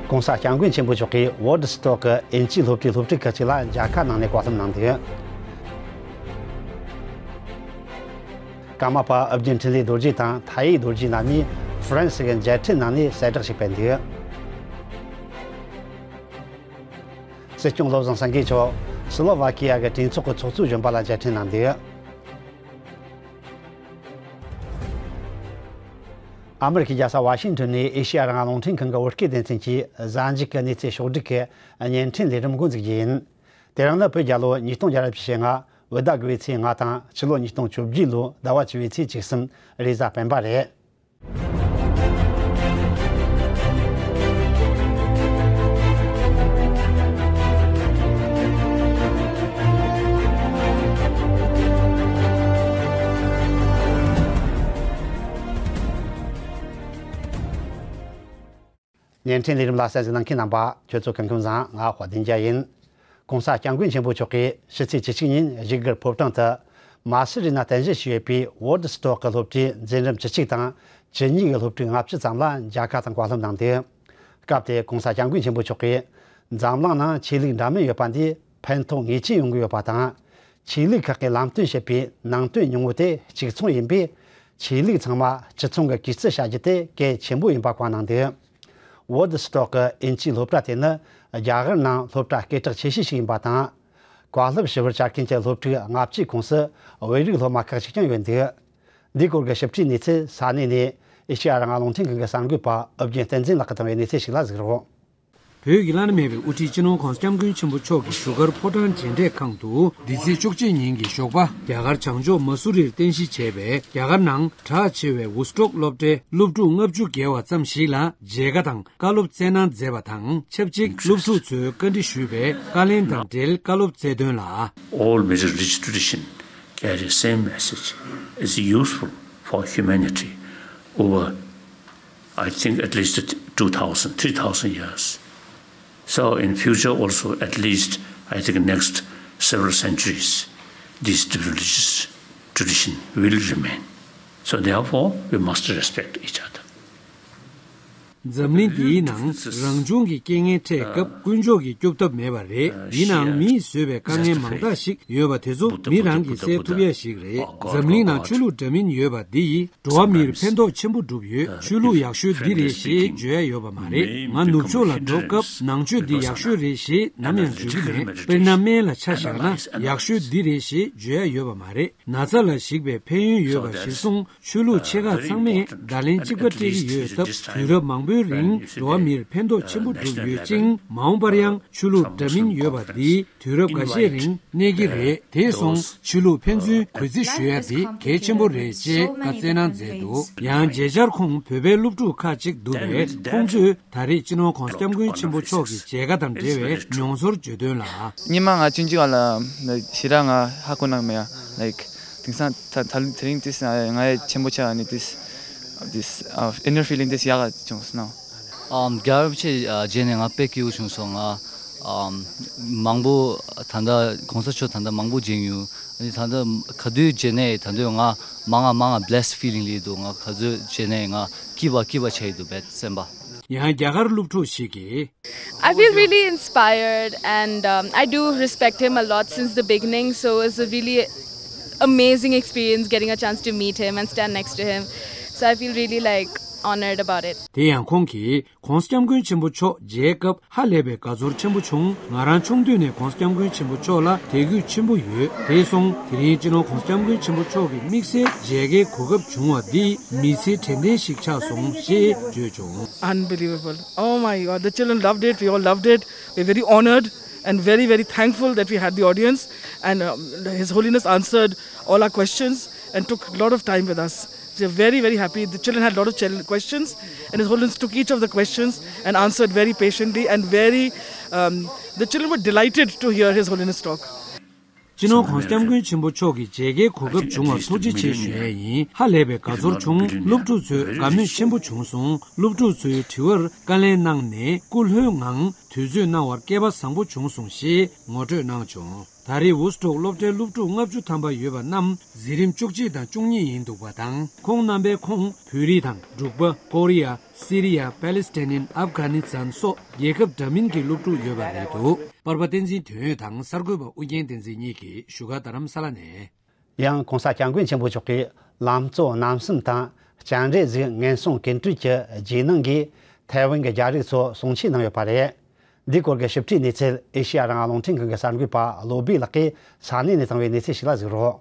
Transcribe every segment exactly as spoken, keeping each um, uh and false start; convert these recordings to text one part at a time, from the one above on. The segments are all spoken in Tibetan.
༸གོང་ས་༸སྐྱབས་མགོན་ཆེན་པོ་མཆོག་གིས་ཝོར་ཌི་སི་ཊོག་གི་དབྱིན་ཇིའི་སློབ་གྲྭའི་སློབ་ཕྲུག་ཁག་ཅིག་ལ་མཇལ་ཁ་གནང་ནས་བཀའ་སློབ་གནང་འདུག་ཀརྨ་པ་ཨོ་རྒྱན་འཕྲིན་ལས་རྡོ་རྗེ་དང་མཐའ་ཡས་རྡོ་རྗེ་རྣམ་གཉིས་ཧྥ་རན་སི་གི་མཇལ་འཕྲད་གནང་ནས་གསལ་བསྒྲགས་ཤིག་སྤེལ་འདུག་སྲིད་སྐྱོང་བློ་བཟང་སེང་གེ་མཆོག་སི་ལོ་ཝ་ཀི་ཡ་གི་གྲོས་ཚོགས་ཀྱི་ཚོགས་གཙོའི་གཞོན་པ་ལ་མཇལ་འཕྲད་གནང་འདུག་ཨ་མི་རི་ཀའི་རྒྱལ་ས་ཝ་ཤིང་ཊོན་ནས་ཨེ་ཤེ་ཡ་རང་དབང་རླུང་འཕྲིན་ཁང་གི་བོད་སྐད་སྡེ་ཚན་གྱིས་གཟའ་མཇུག་གི་གནས་ཚུལ་ཕྱོགས་བསྒྲིགས་ཀྱི་བརྙན་འཕྲིན་ལས་རིམ་འགོ་འཛུགས་རྒྱུ་ཡིན། དེ་རིང་ནི་བོད་རྒྱལ་ལོ་ཉིས་སྟོང་བརྒྱ་ར་བཞི་བཅུ་ཞེ་ལྔ། བོད་ཟླ་དགུ་པའི་ཚེས་ལྔ་དང་ཕྱི་ལོ་ཉིས་སྟོང་བཅུ་བརྒྱད་ལོའི་ཟླ་བ་བཅུ་པའི་ཚེས་བཅུ་གསུམ་རེས་གཟའ་སྤེན་པ་རེད། བརྙན་འཕྲིན་ལས་རིམ་ལ་གསན་གཟིགས་གནང་མཁན་རྣམ་པ་ཁྱོད་ཚོ་སྐུ་ཁམས་བཟང་། ང་དཔལ་ལྡན་རྒྱལ་ཡིན། ༸གོང་ས་༸སྐྱབས་མགོན་ཆེན་པོ་མཆོག་གིས་ཕྱི་ཚེས་བཅུ་གཅིག་ཉིན་བཞུགས་སྒར་ཕོ་བྲང་དུ་མ་སི་རི་ན་རྟེན་གཞི་བྱས་ཡོད་པའི་ཝོར་ཌི་སི་ཊོག་གི་སློབ་གྲྭའི་འཛིན་རིམ་བཅུ་གཅིག་དང་བཅུ་གཉིས་ཀྱི་སློབ་ཕྲུག་ལྔ་བཅུ་ཙམ་ལ་མཇལ་ཁ་དང་བཀའ་སློབ་གནང་འདུག་སྐབས་དེར་༸གོང་ས་༸སྐྱབས་མགོན་ཆེན་པོ་མཆོག་གིས་འཛམ་གླིང་ནང་ཆོས་ལུགས་འདྲ་མིན་ཡོད་པ་འདིས་ཕན་ཐོགས་ངེས་ཅན་ཡོང་གི་ཡོད་པ་དང་། ཆོས་ལུགས་ཁག་གི་ལམ་སྟོན་བྱེད་པའི་ནང་དོན་ཉུང་ངུ་དེ་གཅིག་མཚུངས་ཡིན་པས། ཆོས་ལུགས་ཚང་མ་གཅིག་མཚུངས་ཀྱི་གུས་བརྩི་བྱ་རྒྱུ་དེ་གལ་ཆེན་པོ་ཡིན་པ་བཀའ་གནང་འདུག་ཝོར་ཌི་སི་ཊོག་གི་དབྱིན་ཇིའི་སློབ་གྲྭ་དེ་ནི་རྒྱ་གར་ནང་སློབ་གྲྭ་སྐད་གྲགས་ཆེ་ཤོས་ཤིག་ཡིན་པ་དང་། བཀའ་སློབ་ཞུ་བར་བཅར་མཁན་གྱི་སློབ་ཕྲུག་ལྔ་བཅུའི་ཁོངས་སུ་བོད་རིགས་སློབ་མ་ཁག་ཅིག་ཀྱང་ཡོད་འདུག་འདིའི་སྐོར་གྱི་ཞིབ་ཕྲའི་གནས་ཚུལ་ས་གནས་ནས་ཨེ་ཤེ་ཡ་རང་དབང་རླུང་འཕྲིན་ཁང་གི་གསར་འགོད་པ་ཨོ་རྒྱན་བསྟན་འཛིན་ལགས་ཀྱིས་བཏང་བའི་གནས་ཚུལ་ཞིག་ལ་གཟིགས་རོགས། བོད་ཀྱི་བླ་ན་མེད་པའི་དབུ་ཁྲིད་སྤྱི་ནོར་༸གོང་ས་༸སྐྱབས་མགོན་ཆེན་པོ་མཆོག་གིས་བཞུགས་སྒར་ཕོ་བྲང་མཇལ་འཕྲད་ཁང་དུ་འདི་ཚེས་བཅུ་གཅིག་ཉིན་གྱི་ཞོགས་པ་རྒྱ་གར་བྱང་ཕྱོགས་མ་སུ་རིར་རྟེན་གཞི་བྱས་པའི་རྒྱ་གར་ནང་གྲགས་ཆེ་བའི་ཝུ་སི་ཊོག་སློབ་གྲྭའི་སློབ་ཕྲུག་ལྔ་བཅུ་བརྒལ་བ་ཙམ་ཞིག་ལ་མཇལ་ཁ་དང་བཀའ་སློབ་སྩལ་གནང་མཛད་པ་དང་ཆབས་ཅིག་སློབ་ཕྲུག་ཚོས་བཀའ་འདྲི་ཞུས་པའི་བཀའ་ལན་དང་འབྲེལ་བཀའ་སློབ་སྩལ་དོན་ལ། All major religious tradition carry same message. It's useful for humanity over, I think, at least two thousand, three thousand years. So in future also, at least, I think, next several centuries, this religious tradition will remain. So therefore, we must respect each other. འཛམ་གླིང་འདིའི་ནང་རང་བྱུང་གི་རྐྱེན་ངན་འཕྲད་སྐབས་དཀོན་མཆོག་གིས་སྐྱོབ་ཐབས་མེད་པ་རེད། ཡིན་ནའང་མིས་བཟོས་པའི་དཀའ་ངལ་མང་དག་ཞིག་ཡོད་པ་དེ་ཚོ་མི་རང་གིས་སེལ་ཐུབ་ཡ་ཞིག་རེད། འཛམ་གླིང་ནང་ཆོས་ལུགས་འདྲ་མིན་ཡོད་པ་འདི་ཡིས་འགྲོ་བ་མིར་ཕན་ཐོགས་ཆེན་པོ་སྒྲུབ་ཡོད། ཆོས་ལུགས་ཡག་ཤོས་འདི་རེད་ཞེས་བརྗོད་ཡ་ཡོད་པ་མ་རེད། ང་ནུབ་ཕྱོགས་ལ་འགྲོ་སྐབས་ནང་ཆོས་འདི་ཡག་ཤོས་རེད་ཞེས་ནམ་ཡང་བརྗོད་ཀྱི་མེད། དཔེར་ན་སྨན་ལ་ཆ་བཞག་ན་ཡག་ཤོས་འདི་རེད་ཞེས་བརྗོད་ཡ་ཡོད་པ་མ་རེད། ན་ཚ་ལ་གཞིགས་པའི་ཕན་ཡོན་ཡོད་པ་གཞིར་བཟུང་ཆོས་ལུགས་ཆེ་ཁག་ཚང་མས་བརྡ་ལན་གཅིག་པ་སྤྲད་ཀྱི་ཡོད་སྟབས་དུས་རབས་མང་པོའི་རིང་འགྲོ་བ་མིར་ཕན་ཐོགས་ཆེན་པོ་བསྒྲུབས་ཡོད་ཅིང་མ་འོངས་པར་ཡང་ཆོས་ལུགས་འདྲ་མིན་ཡོད་པ་འདི་དུས་རབས་འགའ་ཤས་རིང་གནས་ཀྱི་རེད། དེ་སོང་ཆོས་ལུགས་ཕན་ཚུན་གུས་བརྩི་ཞུ་ཡ་འདི་གལ་ཆེན་པོ་རེད་ཅེས་བཀའ་སྩལ་གནང་མཛད་འདུག་ཡང་མཇལ་བཅར་ཁོངས་བོད་པའི་སློབ་ཕྲུག་ཁག་ཅིག་འདུག་པས་ཁོང་ཚོས་ད་རེས་སྤྱི་ནོར་༸གོང་ས་༸སྐྱབས་མགོན་ཆེན་པོ་མཆོག་གི་མཇལ་ཁ་དང་འབྲེལ་བའི་མྱོང་ཚོར་བརྗོད་དོན་ལ། སྔོན་མ་ང་ཆུང་ཆུང་ལ་ཞེ་དྲག་ང་ཧ་གོ་གནང་མེད། ཡ་ལའིཀ་དེང་སང་ད་ད་དེ་རིང་དེ་ང་ཡི་ཆེན་པོ་ཆགས་ནི་དེ་དེ་ཨ་ཨིན་ནར་ཕི་ལིང་དེ་ཡག་ག་བྱུང་སོང་། ཨམ་རྒྱལ་བ་རིན་པོ་ཆེ་མཇལ་ནས་ང་དཔེ་སྐྱིད་པོ་བྱུང་སོང་། ང་ཨམ་མང་པོ་ད་ལྟ་གོང་ས་མཆོག་ད་ལྟ་མང་པོ་མཇལ་མྱོང་། ཨ་ནི་ད་ལྟ་ག་དུས་མཇལ་ནས་ད་དུང་ང་མ་ང་མ་ང་བྷི་ལེ་སི་ཕི་ལིང་ལི་འདུག་ང་ག་ཚོད་མཇལ་ནས་ང་སྐྱིད་པ་སྐྱིད་པ་ཆགས་ཡི་འདུག་བེད་སེམས་པ། ཡང་རྒྱ་གར་སློབ་ཕྲུག་ཞིག་གིས། I feel really inspired and um, I do respect him a lot since the beginning. So it was a really amazing experience getting a chance to meet him and stand next to him. So I feel really like honored about it. དེ་ཡང་ཁོང་གིས་༸གོང་ས་༸སྐྱབས་མགོན་ཆེན་པོ་མཆོག་མཇལ་སྐབས་ཧ་ལས་པའི་དགའ་ཚོར་ཆེན་པོ་བྱུང་། ང་རང་ཆུང་དུས་ནས་༸གོང་ས་༸སྐྱབས་མགོན་ཆེན་པོ་མཆོག་ལ་དད་གུས་ཆེན་པོ་ཡོད། དེ་སོང་དེ་རིང་སྤྱི་ནོར་༸གོང་ས་༸སྐྱབས་མགོན་ཆེན་པོ་མཆོག་གི་དམིགས་བསལ་མཇལ་ཁའི་གོ་སྐབས་བྱུང་བ་འདི་མི་ཚེའི་དྲན་རྟེན་ཞིག་ཆགས་སོང་ཞེས་བརྗོད་བྱུང་། Unbelievable. Oh my God, the children loved it. We all loved it. We're very honored and very, very thankful that we had the audience. And um, His Holiness answered all our questions and took a lot of time with us. We're very, very happy. The children had a lot of chil- questions, and His Holiness took each of the questions and answered very patiently and very. Um, the children were delighted to hear His Holiness talk. སྤྱི་ནོར་༸གོང་ས་༸སྐྱབས་མགོན་ཆེན་པོ་མཆོག་གི་མཇལ་ཁའི་གོ་སྐབས་བྱུང་བར་ཐུགས་རྗེ་ཆེ་ཞུ་ཡས་ཡིན། ཧ་ལས་པའི་དགའ་ཚོར་བྱུང་། སློབ་ཕྲུག་ཚོས་དགའ་མོས་ཆེན་པོ་བྱུང་སོང་། སློབ་ཕྲུག་ཚོའི་དྲི་བར་བཀའ་ལན་གནང་ནས་སྐུ་ལྷོད་ངང་དུས་ཚོད་གནང་བར་སྐལ་པ་བཟང་པོ་བྱུང་སོང་ཞེས་ངོ་སྤྲོད་གནང་བྱུང་། ད་རེས་ཝུ་སི་ཊོག་སློབ་གྲྭའི་སློབ་ཕྲུག་ལྔ་བཅུ་ཐམ་པ་ཡོད་པ་རྣམས་འཛིན་རིམ་བཅུ་གཅིག་དང་བཅུ་གཉིས་ཡིན་འདུག་པ་དང་། ཁོང་རྣམ་པས་ཁོང་བོད་རིགས་དང་འབྲུག་པ། ཀོ་རི་ཡ། སི་རི་ཡ། པེ་ལི་སི་ཐན་ནིན། ཨབ་གྷ་ནི་སི་ཐན་སོགས་རྒྱལ་ཁབ་འདྲ་མིན་གྱི་སློབ་ཕྲུག་ཡོད་པ་རེད་འདུག་པར་པ་བསྟན་འཛིན་དོན་ཡོད་དང་གསར་འགོད་པ་ཨུ་རྒྱན་བསྟན་འཛིན་གཉིས་ཀྱིས་བཞུགས་སྒར་རྡ་རམ་ས་ལ་ནས། ཡང་༸གོང་ས་༸སྐྱབས་མགོན་ཆེན་པོ་མཆོག་གིས་ལམ་གཙོ་རྣམ་གསུམ་དང་སྤྱན་རས་གཟིགས་ངན་སོང་ཀུན་གྲོལ་གྱི་རྗེས་གནང་གིས་ཐའེ་ཝན་གྱི་རྒྱ་རིགས་ཚོ་གསུང་ཆོས་གནང་ཡོད་པ་རེད། འདིའི་སྐོར་གྱི་ཞིབ་ཕྲའི་གནས་ཚུལ་ཨེ་ཤེ་ཡ་རང་དབང་རླུང་འཕྲིན་ཁང་གི་གསར་འགོད་པ་བློ་སྦེ་ལགས་ཀྱིས་ས་གནས་ནས་བཏང་བའི་གནས་ཚུལ་ཞིག་ལ་གཟིགས་རོགས།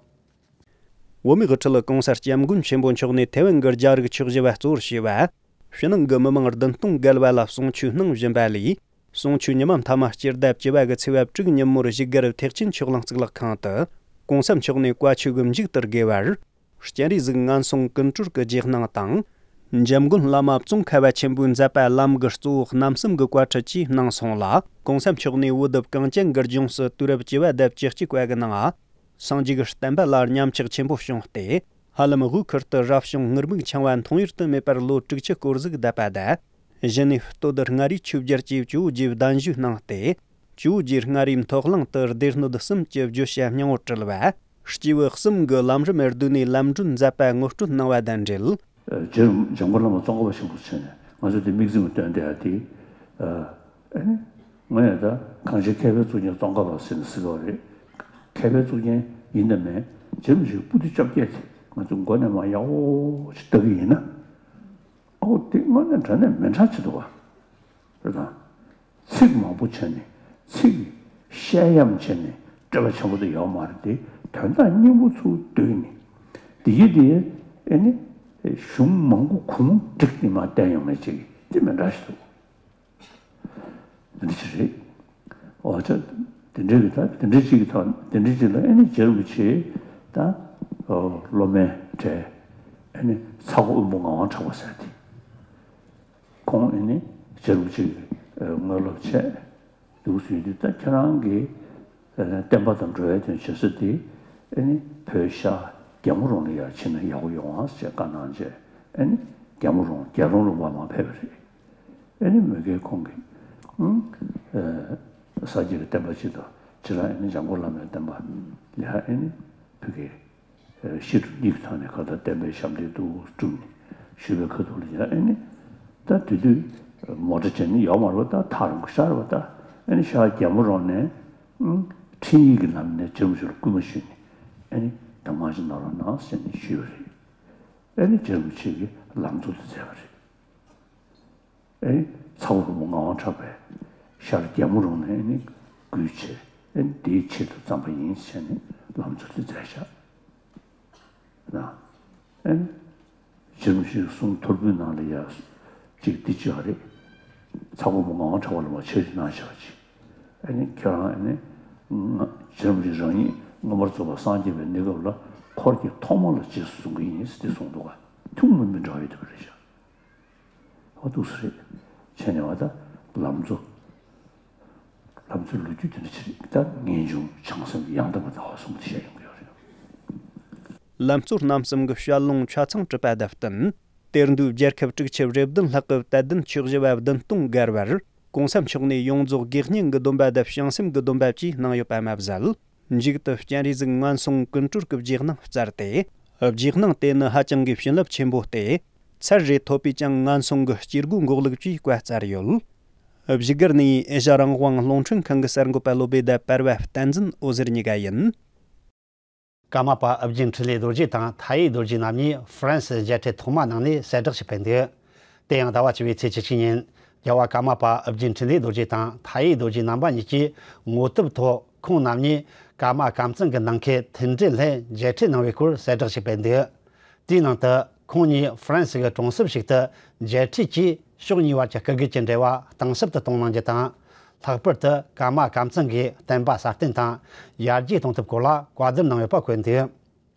བོད་མིའི་དབུ་ཁྲིད་༸གོང་ས་༸སྐྱབས་མགོན་ཆེན་པོ་མཆོག་ནས་ཐའེ་ཝན་གྱི་རྒྱ་རིགས་ཆོས་བཞི་པ་གཙོ་བོར་བྱས་པ། ཕྱི་ནང་གི་མི་མང་བདུན་སྟོང་བརྒལ་བ་ལ་གསུང་ཆོས་གནང་བཞིན་པ་ལས། གསུང་ཆོས་ཉི་མ་མཐའ་མ་སྤྱི་ཟླ་བཅུ་པ་གི་ཚེས་པ་དྲུག་ཉིན་མོར་བཞུགས་སྒར་ཐེག་ཆེན་ཆོས་གླིང་གཙུག་ལག་ཁང་དུ་༸གོང་ས་མཆོག་ནས་བཀའ་ཆོས་ཀྱི་མཇུག་ཏུ་དགེ་བར། སྤྱན་རས་གཟིགས་ངན་སོང་ཀུན་གྲོལ་གྱི་རྗེས་གནང་དང་། འཇམ་མགོན་བླ་མ་ཙོང་ཁ་པ་ཆེན་པོའི་མཛད་པ་ལམ་གྱི་གཙོ་བོ་རྣམ་གསུམ་གྱི་བཀའ་ཁྲིད་བཅས་གནང་སོང་ལ། ༸གོང་ས་མཆོག་ནས་བོད་དུ་གངས་ཅན་གྱི་ལྗོངས་སུ་དུས་རབས་བཅུ་པ་དང་བཅུ་གཅིག་པ་གི་ནང་། སངས་རྒྱས་ཀྱི་བསྟན་པ་ལ་ཉམས་ཆག་ཆེན་པོ་བྱུང་སྟེ། ཧ་ལམ་དབུས་ཁུལ་དུ་རབ་བྱུང་ངུར་སྨྲིག་འཆང་བ་མཐོང་ཡུལ་དུ་མེད་པར་ལོ་དྲུག་ཅུ་སྐོར་ཟིག་བསྡད་པ་དང་། གཞི་ནས་སྟོད་མངའ་རིས་ཆོས་རྒྱལ་གྱིས་ཇོ་བོ་རྗེ་གདན་ཞུ་གནང་སྟེ། ཇོ་བོ་རྗེ་མངའ་རིས་མཐོ་གླིང་དུ་སྡེ་སྣོད་གསུམ་གྱི་བརྗོད་བྱ་སྙིང་པོ་བྲིས་པ། སྐྱེས་བུ་གསུམ་གྱི་ལམ་རིམ་བསྡུས་ནས་ལམ་སྒྲོན་མཛད་པ་ངོ་སྤྲོད་གནང་བ་དང་འབྲེལ། རྗེ་རིན་པོ་ཆེ་འཇམ་མགོན་བླ་མ་ཙོང་ཁ་པ་ཆེན་པོ་མཆོག་ནས་ང་ཚོ་འདི་དམིགས་བརྩེ་མ་བཏོན་བསྡད་ཡ་དེ། ཨ་ནི། ང་ཡང་ད་གངས་ཅན་མཁས་པའི་གཙུག་རྒྱན་ཙོང་ཁ་པ་ཟེར་ནས་ཟེར་བ་རེད། མཁས་པའི་གཙུག་རྒྱན་ཡིན་དང་མིན། རྗེ་རིན་པོ་ཆེའི་པོ་ཏི་བཅོ་བརྒྱད་དེ་ང་ཚོ་མགོ་ནས་མར་ཡག་པོ་ཞིག་ལྟ་གི་ཡིན་ན། ཨོ་དེ་དངོས་གནས་དྲང་གནས་མི་འདྲ་ཅིག་འདུག་བ། རེད་དང་། ཚིག་མང་པོ་བྱས་ནས་ཚིག་བཤད་ཡམ་བྱས་ནས་སྤྲོས་པ་ཆེན་པོ་དེ་ཡོད་མ་རེད་དེ། དོན་དག་སྙིང་པོ་ཚུར་བསྡུས་ནས། འདི་ཡི་དེ་ཨེ་ནི་གཞུང་མང་པོ་གུང་བསྒྲིགས་ནས་མར་བསྟན་ཡོང་མཁན་ཅིག་དེ་མི་འདྲ་ཞིག་འདུག་འདི་འདྲ་ཞིག་རེད། འོ་ཅག་དེ་འདྲའི་གི་ད་དེ་འདྲའི་ཅིག་གི་ཐོག་དེ་འདྲའི་ཅིག་ལ་ཨེ་ནི་རྗེ་རིན་པོ་ཆེ་ད་སློབ་མའི་གྲས་ཨེ་ནི་ཚ་བོ་དབོན་པོ་ངག་དབང་གྲགས་པ་ཟེར་དེ། ཁོང་ཨེ་ནི་རྗེ་རིན་པོ་ཆེ་གི་དངོས་སློབ་བྱས་འདུག་ཟེར་དུས། ད་ཁྱེད་རང་གི་བསྟན་པ་དང་འགྲོ་བའི་དོན་བྱེད་ས་དེ་ཨེ་ནི་བོད་ཤར་རྒྱལ་མོ་རོང་ལ་ཡར་ཕྱིན་ན་ཡག་པོ་ཡོང་ཨ་ཟེར་བཀའ་གནང་རྗེས་ཨེ་ནི་རྒྱལ་མོ་རོང་རྒྱལ་རོང་ལུང་པར་མར་ཕེབས་པ་རེད། ཨེ་ནི་མོས་གུས་ཁོང་གིས་ཨུམ། ཨེ་ས་སྐྱ་གི་བསྟན་པ་སྤྱི་དང་ཕྱི་ལ་ཨེ་ནི་འཇམ་མགོན་བླ་མའི་བསྟན་པ་ལ་ཨེ་ནི་བོད་ཀྱི་ཨེ་བཤད་སྒྲུབ་གཉིས་ཀྱི་ཐོག་ནས་གང་ལྟར་བསྟན་པའི་ཞབས་འདེགས་འདུག་བསྒྲུབས་ནས་བཞུགས་པའི་ཁ་ཐུག་ལ་ཡ་ཨེ་ནི་ད་དེ་དུས་མོ་ཊ་བྱས་ནས་ཡོད་མ་རེད་པ། ད་ཐག་རིང་པོ་ཤར་བ། ད་ཨེ་ནི་ཤར་རྒྱལ་མོ་རོང་ནས་ཨུམ་འཕྲིན་ཡིག་གི་ལམ་ནས་རྗེ་རིན་པོ་ཆེ་ལ་སྐུལ་མ་ཞུས་ནས་ཨེ་ནི་གདམས་ངག་ཅིག་གནང་རོགས་གནང་ཟེར་ནས་ཞུས་པ་རེད། ཨེ་ནི་རྗེ་རིན་པོ་ཆེ་གིས་ལམ་གཙོ་དེ་མཛད་པ་རེད། ཨེ་ནི་ཚ་བོ་དབོན་པོ་ངག་དབང་གྲགས་པས་ཤར་རྒྱལ་མོ་རོང་ནས་ཨེ་ནི་བསྐུལ་བྱས། ཨེ་ནི་དེའི་ཆེད་དུ་བརྩམས་པ་ཡིན་ཟེར་ནས་ལམ་གཙོ་དེ་མཛད་བཞག་ན། ཨེ་ནི་རྗེ་རིན་པོ་ཆེའི་གསུང་ཐོར་བུའི་ནང་ལ་ཡ་ཅིག་འདི་ཅིག་ཡོད་རེད། ཚ་བོ་དབོན་པོ་ངག་དབང་གྲགས་པ་ལ་མ་ཆོས་ཅིག་གནང་བཞག་ཅིག་ཨེ་ནི་ཁྱེད་རང་ཨེ་ནི་ང་རྗེ་རིན་པོ་ཆེ་རང་ཉིད་མངོན་པར་རྫོགས་པར་སངས་རྒྱས་པའི་གནས་སྐབས་ལ་འཁོར་གྱི་ཐོག་མ་ལ་རྗེས་སུ་བཟུང་གི་ཡིན་ཟེར་ཏེ་གསུངས་འདུག་ག་ཐུགས་མི་མི་འདྲ་བ་ཡོད་དེ་བ་རེད་ཤག་འོ་འདུག་སེ་རེད། བྱས་ནས་བ་ད་ལམ་གཙོ། ལམ་གཙོའི་ལོ་རྒྱུས་དེ་འདྲ་ཅིག་རེད། ད་ངེས་འབྱུང་བྱང་སེམས་ཡང་དག་པར་ལྟ་བ་གསུམ་དེ་བཤད་ཡོང་གི་ཡོད་རེད། ལམ་གཙོ་རྣམ་གསུམ་གྱི་བཤད་ལུང་ཆ་ཚང་གྲུབ་པ་དང་བསྟུན། དེར་འདུས་རྒྱལ་ཁབ་དྲུག་ཅུ་རེ་བདུན་ལྷག་གི་དད་ལྡན་ཆོས་ཞུ་བ་བདུན་སྟོང་བརྒལ་བར་༸གོང་ས་མཆོག་ནས་ཡོངས་རྫོགས་དགེ་བསྙེན་གྱི་སྡོམ་པ་དང་བྱང་སེམས་ཀྱི་སྡོམ་པ་བཅས་གནང་ཡོད་པ་མ་ཟད། མཇུག་ཏུ་སྤྱན་རས་གཟིགས་ངན་སོང་ཀུན་གྲོལ་གྱི་རྗེས་གནང་སྩལ་ཏེ། རྗེས་གནང་དེ་ནི་ཧ་ཅང་གི་བྱིན་རླབས་ཆེན་པོ་སྟེ། ཚར་རེ་ཐོབ་པས་ཀྱང་ངན་སོང་གི་སྐྱེ་སྒོ་འགོག་ལུགས་ཀྱི་བཀའ་སྩལ་ཡོད། བཞུགས་སྒར་ནས་ཨེ་ཤ་རང་དབང་རླུང་འཕྲིན་ཁང་གི་གསར་འགོད་པ་བློ་བེ་དང་པར་བ་བསྟན་འཛིན་འོད་ཟེར་གཉིས་ཀ་ཡིན། ཀརྨ་པ་ཨུ་རྒྱན་འཕྲིན་ལས་རྡོ་རྗེ་དང་ཐའི་རྡོ་རྗེ་རྣམ་གཉིས་ཧྥ་རན་སི་མཇལ་འཕྲད་ཐོག་མ་གནང་ནས་གསལ་བསྒྲགས་ཤིག་སྤེལ་འདུག་དེ་ཡང་ཟླ་བ་བཅུ་པའི་ཚེས་བཅུ་གཅིག་ཉིན། རྒྱལ་བ་ཀརྨ་པ་ཨུ་རྒྱན་འཕྲིན་ལས་རྡོ་རྗེ་དང་ཐའི་རྡོ་རྗེ་རྣམ་པ་གཉིས་ཀྱིས་ངོ་དེབ་ཐོག་ཁོང་རྣམ་གཉིས་ཀརྨ་ཀམ་ཚང་གི་ནང་ཁུལ་མཐུན་སྒྲིལ་སླད་མཇལ་འཕྲད་གནང་བའི་སྐོར་གསལ་བསྒྲགས་ཤིག་སྤེལ་འདུག་དེའི་ནང་དུ་ཁོང་གཉིས་ཧྥ་རན་སི་གི་གྲོང་གསེབ་ཞིག་ཏུ་མཇལ་འཕྲད་ཀྱིས་ཕྱོགས་གཉིས་བར་གྱི་སྐུ་སྒེར་གྱི་འབྲེལ་བ་གཏིང་ཟབ་ཏུ་གཏོང་གནང་རྒྱུ་དང་། ལྷག་པར་དུ་ཀརྨ་ཀམ་ཚང་གིས་བསྟན་པ་སྲ་བརྟན་དང་ཡར་རྒྱས་གཏོང་ཐབས་སྐོར་ལ་བཀའ་བསྡུར་གནང་ཡོད་པ་བཀོད་འདུག་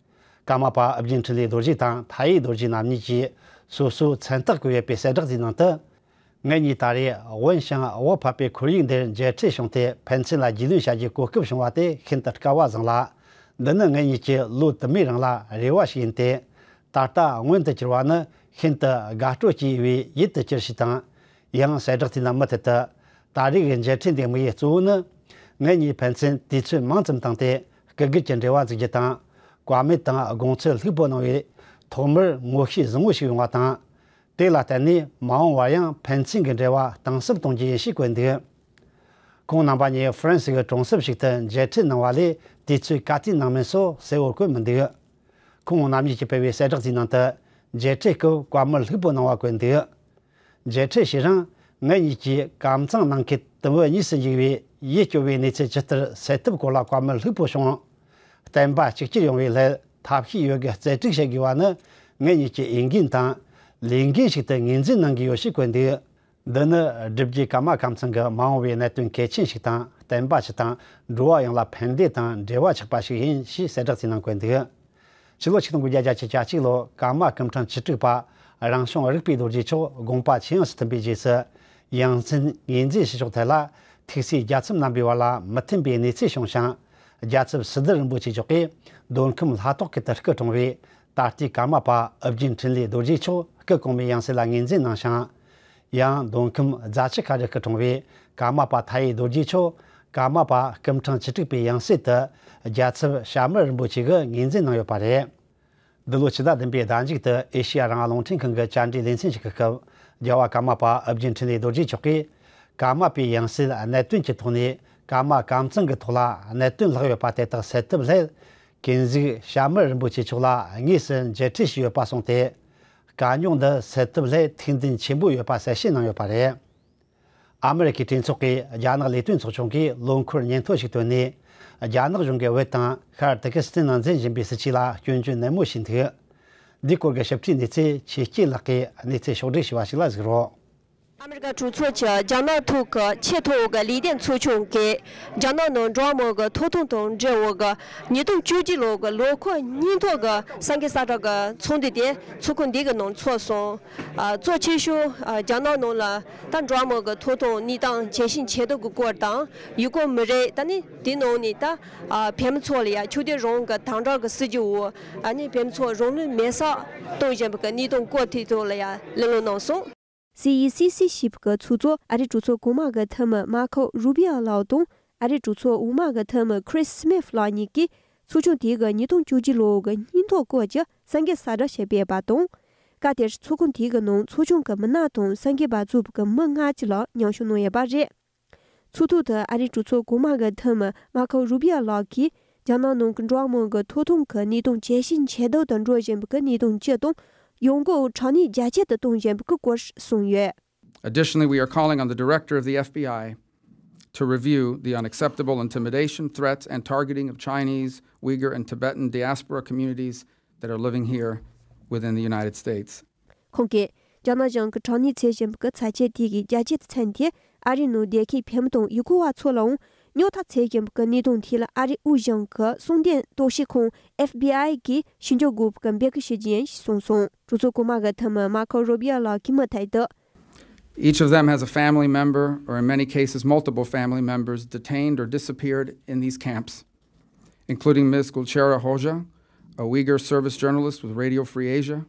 ཀརྨ་པ་ཨུ་རྒྱན་འཕྲིན་ལས་རྡོ་རྗེ་དང་ཐའི་རྡོ་རྗེ་རྣམ་གཉིས་ཀྱིས་སོ་སོའི་མཚན་རྟགས་བཀོད་ཡོད་པའི་གསལ་བསྒྲགས་དེའི་ནང་དུ། ངེད་གཉིས་ད་རེས་དབེན་ཞིང་བག་ཕེབས་པའི་ཁོར་ཡུག་འདིར་མཇལ་འཕྲད་བྱུང་སྟེ་ཕན་ཚུན་ལ་རྒྱུས་ལོན་བྱ་རྒྱུའི་གོ་སྐབས་བྱུང་བ་དེ་ཤིན་ཏུ་སྐལ་བ་བཟང་ལ། འདི་ནི་ངེད་གཉིས་ཀྱི་ལོ་དུ་མའི་རིང་ལ་རེ་བ་ཞིག་ཡིན་ཏེ། ད་ལྟ་མངོན་དུ་གྱུར་བ་ནི་ཤིན་ཏུ་དགའ་སྤྲོ་སྐྱེ་བའི་ཡུལ་དུ་གྱུར་ཞིག་དང་། ཡང་གསལ་བསྒྲགས་དེའི་ནང་མུ་མཐུད་དུ། ད་རེས་ཀྱི་མཇལ་འཕྲད་འདིའི་དམིགས་ཡུལ་གཙོ་བོ་ནི། ངེད་གཉིས་ཕན་ཚུན་དུས་ཚོད་མང་ཙམ་བཏང་སྟེ་སྐུ་སྒེར་གྱི་འབྲེལ་བ་འཛུགས་རྒྱུ་དང་། བཀའ་མོལ་དང་དགོངས་ཚུལ་ལྷུག་པོ་གནང་བས་ཐོག་མར་ངོ་ཤེས་བཟང་བོ་ཞིག་ཡོང་བ་དང་། དེ་ལ་བརྟེན་ནས་མ་འོངས་པར་ཡང་ཕན་ཚུན་གྱི་འབྲེལ་བ་གཏིང་ཟབ་གཏོང་རྒྱུ་ཡིན་ཞེས་བཀོད་འདུག། ཁོང་རྣམ་པ་གཉིས་ཧྥ་རན་སི་གི་གྲོང་གསེབ་ཞིག་ཏུ་མཇལ་འཕྲད་གནང་བ་ལས་དུས་ཚོད་ག་དུས་གནང་མིན་སོགས་གསལ་བོར་བཀོད་མི་འདུག། ཁོང་རྣམ་གཉིས་ཀྱིས་སྤེལ་བའི་གསལ་བསྒྲགས་དེའི་ནང་དུ། མཇལ་འཕྲད་སྐབས་བཀའ་མོལ་ལྷུག་པོ་གནང་བ་བཀོད་འདུག། མཇལ་འཕྲད་བྱེད་རིང་། ངེད་གཉིས་ཀྱིས་ཀམ་ཚང་ནང་གི་དུམ་བུ་གཉིས་སུ་འཇིག་པའི་ཡིད་སྐྱོ་བའི་གནས་ཚུལ་ཇི་ལྟར་སེལ་ཐབས་སྐོར་ལ་བཀའ་མོལ་ལྷུག་པོ་བྱུང་། བསྟན་པ་གཅིག་གྱུར་ཡོང་བའི་སླད་ཐབས་ཤེས་ཡོད་དགུ་རྩལ་སྤྲུགས་བྱེད་དགོས་པ་ནི་ངེད་གཉིས་ཀྱི་འོས་འགན་དང་ལས་འགན་ཞིག་ཏུ་ངོས་འཛིན་གནང་གི་ཡོད་ཅེས་བཀོད་འདུག། འདི་ནི་སྒྲུབ་བརྒྱུད་ཀརྨ་ཀམ་ཚང་གི་མ་འོངས་པའི་གནད་དོན་གལ་ཆེན་ཞིག་དང་། བསྟན་པ་སྤྱི་དང་འགྲོ་བ་ཡོངས་ལ་ཕན་བདེ་དང་འབྲེལ་བ་ཆགས་པ་ཞིག་ཡིན་ཞེས་གསལ་བསྒྲགས་དེའི་ནང་བཀོད་འདུག། ཕྱི་ལོ་ཆིག་སྟོང་དགུ་བརྒྱ་བརྒྱད་ཅུ་གྱ་གཅིག་ལོར་ཀརྨ་སྐུ་ཕྲེང་བཅུ་དྲུག་པ་རང་བྱུང་རིག་པའི་རྡོ་རྗེ་མཆོག་དགོངས་པ་ཇེ་ཡངས་སུ་ཐོན་པའི་རྗེས་སུ། ཡ་མཚན་ངོས་འཛིན་བྱེད་ཕྱོགས་ཐད་ལ་ཐུགས་སྲས་རྒྱལ་ཚབ་རྣམ་པའི་བར་ལ་མི་མཐུན་པའི་གནས་ཚུལ་བྱུང་ཞིང་། རྒྱལ་ཚབ་སི་ལྡི་རིན་པོ་ཆེ་མཆོག་གིས་མདོ་ཁམས་ལྷ་ཐོག་གི་དུར་སྐུ་འཁྲུངས་པའི་ད་ལྟའི་ཀརྨ་པ་ཨོ་རྒྱན་འཕྲིན་ལས་རྡོ་རྗེ་མཆོག་སྐུ་གོང་མའི་ཡང་སྲིད་ལ་ངོས་འཛིན་གནང་ཞིང་། ཡང་མདོ་ཁམས་རྫ་ཆུ་ཁ་རུ་སྐུ་འཁྲུངས་པའི་ཀརྨ་པ་མཐའ་ཡས་རྡོ་རྗེ་མཆོག་ཀརྨ་པ་སྐུ་ཕྲེང་བཅུ་དྲུག་པའི་ཡང་སྲིད་དུ་རྒྱལ་ཚབ་ཞྭ་དམར་རིན་པོ་ཆེ་གིས་ངོས་འཛིན་གནང་ཡོད་པ་རེད། འདི་ལོ་ཕྱི་ཟླ་བདུན་པའི་ཟླ་མཇུག་ཏུ་ཨེ་ཤེ་ཡ་རང་དབང་རླུང་འཕྲིན་ཁང་གི་བཅར་འདྲིའི་ལེ་ཚན་ཞིག་གི་སྐབས། རྒྱལ་བ་ཀརྨ་པ་ཨོ་རྒྱན་འཕྲིན་ལས་རྡོ་རྗེ་མཆོག་གིས་ཀརྨ་པའི་ཡང་སྲིད་གནད་དོན་གྱི་ཐོག་ནས་ཀརྨ་ཀམ་ཚང་གི་ཐོག་ལ་གནད་དོན་ལྷགས་ཡོད་པ་དེ་དག་སེལ་ཐབས་སླད། ཀུན་གཟིགས་ཞྭ་དམར་རིན་པོ་ཆེ་མཆོག་ལ་དངོས་སུ་མཇལ་འཕྲད་བྱས་ཡོད་པ་གསུངས་ཏེ། དཀའ་རྙོག་འདི་སེལ་ཐབས་སླད་ཐུགས་འདུན་ཆེན་པོ་ཡོད་པ་གསལ་བཤད་གནང་ཡོད་པ་རེད། ཨ་མི་རི་ཀའི་གྲོས་ཚོགས་ཀྱི་རྒྱ་ནག་ལས་དོན་ཚོགས་ཆུང་གིས་ལོ་འཁོར་སྙན་ཐོ་ཞིག་བཏོན་ནས། རྒྱ་ནག་གཞུང་གིས་བོད་དང་ཤར་ཏུར་ཀི་སི་ཐན་ནང་འཛིན་བཞིན་པའི་སྲིད་ཇུས་ལ་སྐྱོན་བརྗོད་ནན་མོ་བྱས་འདུག། འདིའི་སྐོར་གྱི་ཞིབ་ཕྲའི་གནས་ཚུལ་ཆོས་སྐྱིད་ལགས་ཀྱིས་གནས་ཚུལ་ཕྱོགས་བསྒྲིགས་ཞུས་པ་ཞིག་ལ་གཟིགས་རོགས། ཨ་མི་རི་ཀ་གྲོས་ཚོགས་ཀྱི་རྒྱ་ནག་ཐོག་གི་ཆེས་མཐོ་བོ་གི་ལས་དོན་ཚོགས་ཆུང་གིས་རྒྱ་ནག་ནང་འགྲོ་བ་མིའི་ཐོབ་ཐང་དང་འབྲེལ་བའི་ཉིས་སྟོང་བཅུ་གཅིག་ལོའི་ལོ་འཁོར་སྙན་ཐོ་གི་གསར་འགོད་གསལ་བསྒྲགས་ཀྱི་ཚོགས་འདུ་དེ་ཚོགས་ཁང་འདི་གི་ནང་ཚོགས་སོང་། ཨ། གཙོ་ཆེ་ཤོས་ཨ་རྒྱ་ནག་ནང་ལ་ད་འགྲོ་བ་མིའི་ཐོབ་ཐང་གནས་སྟངས་ཇེ་ཞན་ཆེ་འགྲོ་གི་སྐོར་དང་། ཡུ་གུར་མི་རིགས་ད་ནི་དེ་ནང་ནས་ད་ཨ་བོད་མི་ཚོ་ལ་ཡ་ཆོས་དད་རང་དབང་གི་དམ་དྲག་གི་སྲིད་ཇུས་འོག་ཨ་ནི་བོད་མི་ཚོ་རང་ལུས་མེར་སྲེག་གཏོང་བཞིན་པའི་གནས་སྟངས་སྐོར་དེ་ཚོ་ལ་ཡ་གླེང་སློང་གནང་སོང་། སི་ཨི་སི་སི་ཞེས་པའི་ཚོགས་གཙོ་ཨ་རིའི་གྲོས་ཚོགས་གོང་མ་གི་འཐུས་མི་མར་ཁོ་རུ་བྷི་ཨོ་ལགས་དང་ཨ་རིའི་གྲོས་ཚོགས་འོག་མ་གི་འཐུས་མི་ཁྲིས་སི་མིཐ་ལགས་གཉིས་ཀྱིས། ཚོགས་ཆུང་དེ་གི་ཉིས་སྟོང་བཅུ་གཅིག་ལོའི་སྙན་ཐོ་སྐོར་གྱི་གསར་འགོད་གསལ་བསྒྲགས་ཤིག་སྤེལ་བ་དང་། སྐབས་དེར་ཚོགས་ཁང་དེ་གི་ནང་ཚོགས་ཆུང་གི་མི་སྣ་དང་གསར་འགོད་པ་གཙོས་པའི་མི་ལྔ་བཅས་ལ་མཉམ་ཞུགས་གནང་ཡོད་པ་རེད། ཚོགས་ཐོག་ཏུ་ཨ་རིའི་གྲོས་ཚོགས་གོང་མ་གི་འཐུས་མི་མར་ཁོ་རུ་བྷི་ཨོ་ལགས་ཀྱིས་རྒྱ་ནག་ནང་གི་འགྲོ་བ་མིའི་ཐོབ་ཐང་གི་གནས་སྟངས་ཇེ་ཞན་ཆེ་དུ་དང་འགྲོ་བཞིན་པའི་གནས་སྟངས་སྤྱི་དང་ཡོང་སྒོ་དྲག་གནོན་རྒྱ་སྐྱེད་དུ་གཏོང་བཞིན་པའི་སྐོར་གསུངས་ཡོད། Additionally, we are calling on the director of the F B I to review the unacceptable intimidation, threats, and targeting of Chinese, Uyghur, and Tibetan diaspora communities that are living here within the United States. ཁོང་གིས་རྒྱ་ནག་གཞུང་གིས་དྲག་གནོན་བྱེད་བཞིན་པའི་ཚབས་ཆེ་དེ་གའི་རྒྱ་སྐྱེད་དུ་མཚོན་ཏེ། ཨ་རིའི་ནང་བསྡད་མཁན་བོད་མི་དང་ཡུ་གུར་བ་ཚོ་ལའང་རྙོག་དྲ་འཚོགས་བཞིན་པའི་གནས་སྟངས་ཐད་ལ་ཨ་རིའི་དབུས་གཞུང་གི་གསང་དོན་རྟོག་ཞིབ་ཁང་F B I གིས་ཞིབ་འཇུག་དགོས་པའི་འབོད་སྐུལ་ཞུ་རྒྱུ་ཡིན་ཞེས་གསུངས་སོང་། གྲོས་ཚོགས་གོང་མ་གི་འཐུས་མི་མར་ཁོ་རུ་བྷི་ཨོ་ལགས་ཀྱིས་མུ་མཐུད་དུ། Each of them has a family member, or in many cases, multiple family members, detained or disappeared in these camps, including Miz Gulchehra Hoxha, a Uyghur service journalist with Radio Free Asia,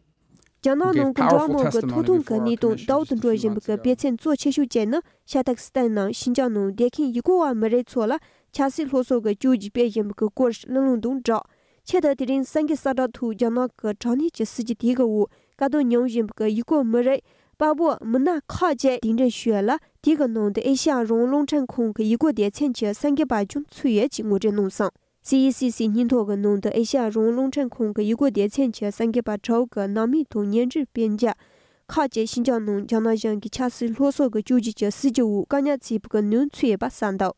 རྒྱ་ནག་ནང་གི་འགྲོ་བ་མིའི་ཐོབ་ཐང་གི་གནས་སྟངས་དལ་དུ་འགྲོ་བཞིན་པའི་དཔེ་མཚོན་གཙོ་ཆེ་ཤོས་བཅས་ནི། ཤར་ཏུར་ཀི་སི་ཐན་ནང་ཤིན་ཅང་ནང་བསྡད་མཁན་ཡུ་གུར་བ་མི་རིགས་ཚོ་ལ་ཆབ་སྲིད་སློབ་གསོ་གི་བཅོས་བསྒྱུར་སྤེལ་བཞིན་པའི་སྐོར་གླེང་སློང་དང་སྦྲགས། ཆེད་དུ་དེ་རིང་གསར་འགོད་གསལ་བསྒྲགས་ཐོག་རྒྱ་ནག་གི་དྲག་གནོན་གྱི་སྲིད་ཇུས་དེ་གའི་འོག་དཀའ་སྡུག་མྱོང་བཞིན་པའི་ཡུ་གུར་མི་རིགས་དཔའ་བོ་མི་སྣ་ཁག་ཅིག་གདན་འདྲེན་ཞུས་ཡོད་ལ། དེ་གའི་ནང་དུ་ཨེ་ཤེ་ཡ་རང་དབང་རླུང་འཕྲིན་ཁང་གི་ཡུ་གུར་སྡེ་ཚན་གྱི་གསར་འགོད་པ་ཀྱང་ཚུད་ཡོད་ཅེས་ངོ་སྤྲོད་གནང་སོང་། སི་ཨི་སི་སི་སྙན་ཐོ་གི་ནང་དུ་ཨེ་ཤེ་ཡ་རང་དབང་རླུང་འཕྲིན་ཁང་གི་ཡུ་གུར་སྡེ་ཚན་གྱི་གསར་འགོད་པ་དྲུག་གི་ནང་མི་དང་བརྙན་འཕྲིན་དཔེ་ཆ་ཁག་ཅིག་ཤིན་ཅང་ནང་རྒྱ་ནག་གཞུང་གི་ཆབ་སྲིད་སློབ་གསོ་གི་བཅོས་བསྒྱུར་གྱི་སྲིད་ཇུས་འོག་བཀག་ཉར་བྱས་པའི་ནང་ཚུད་ཡོད་པ་གསལ་འདུག།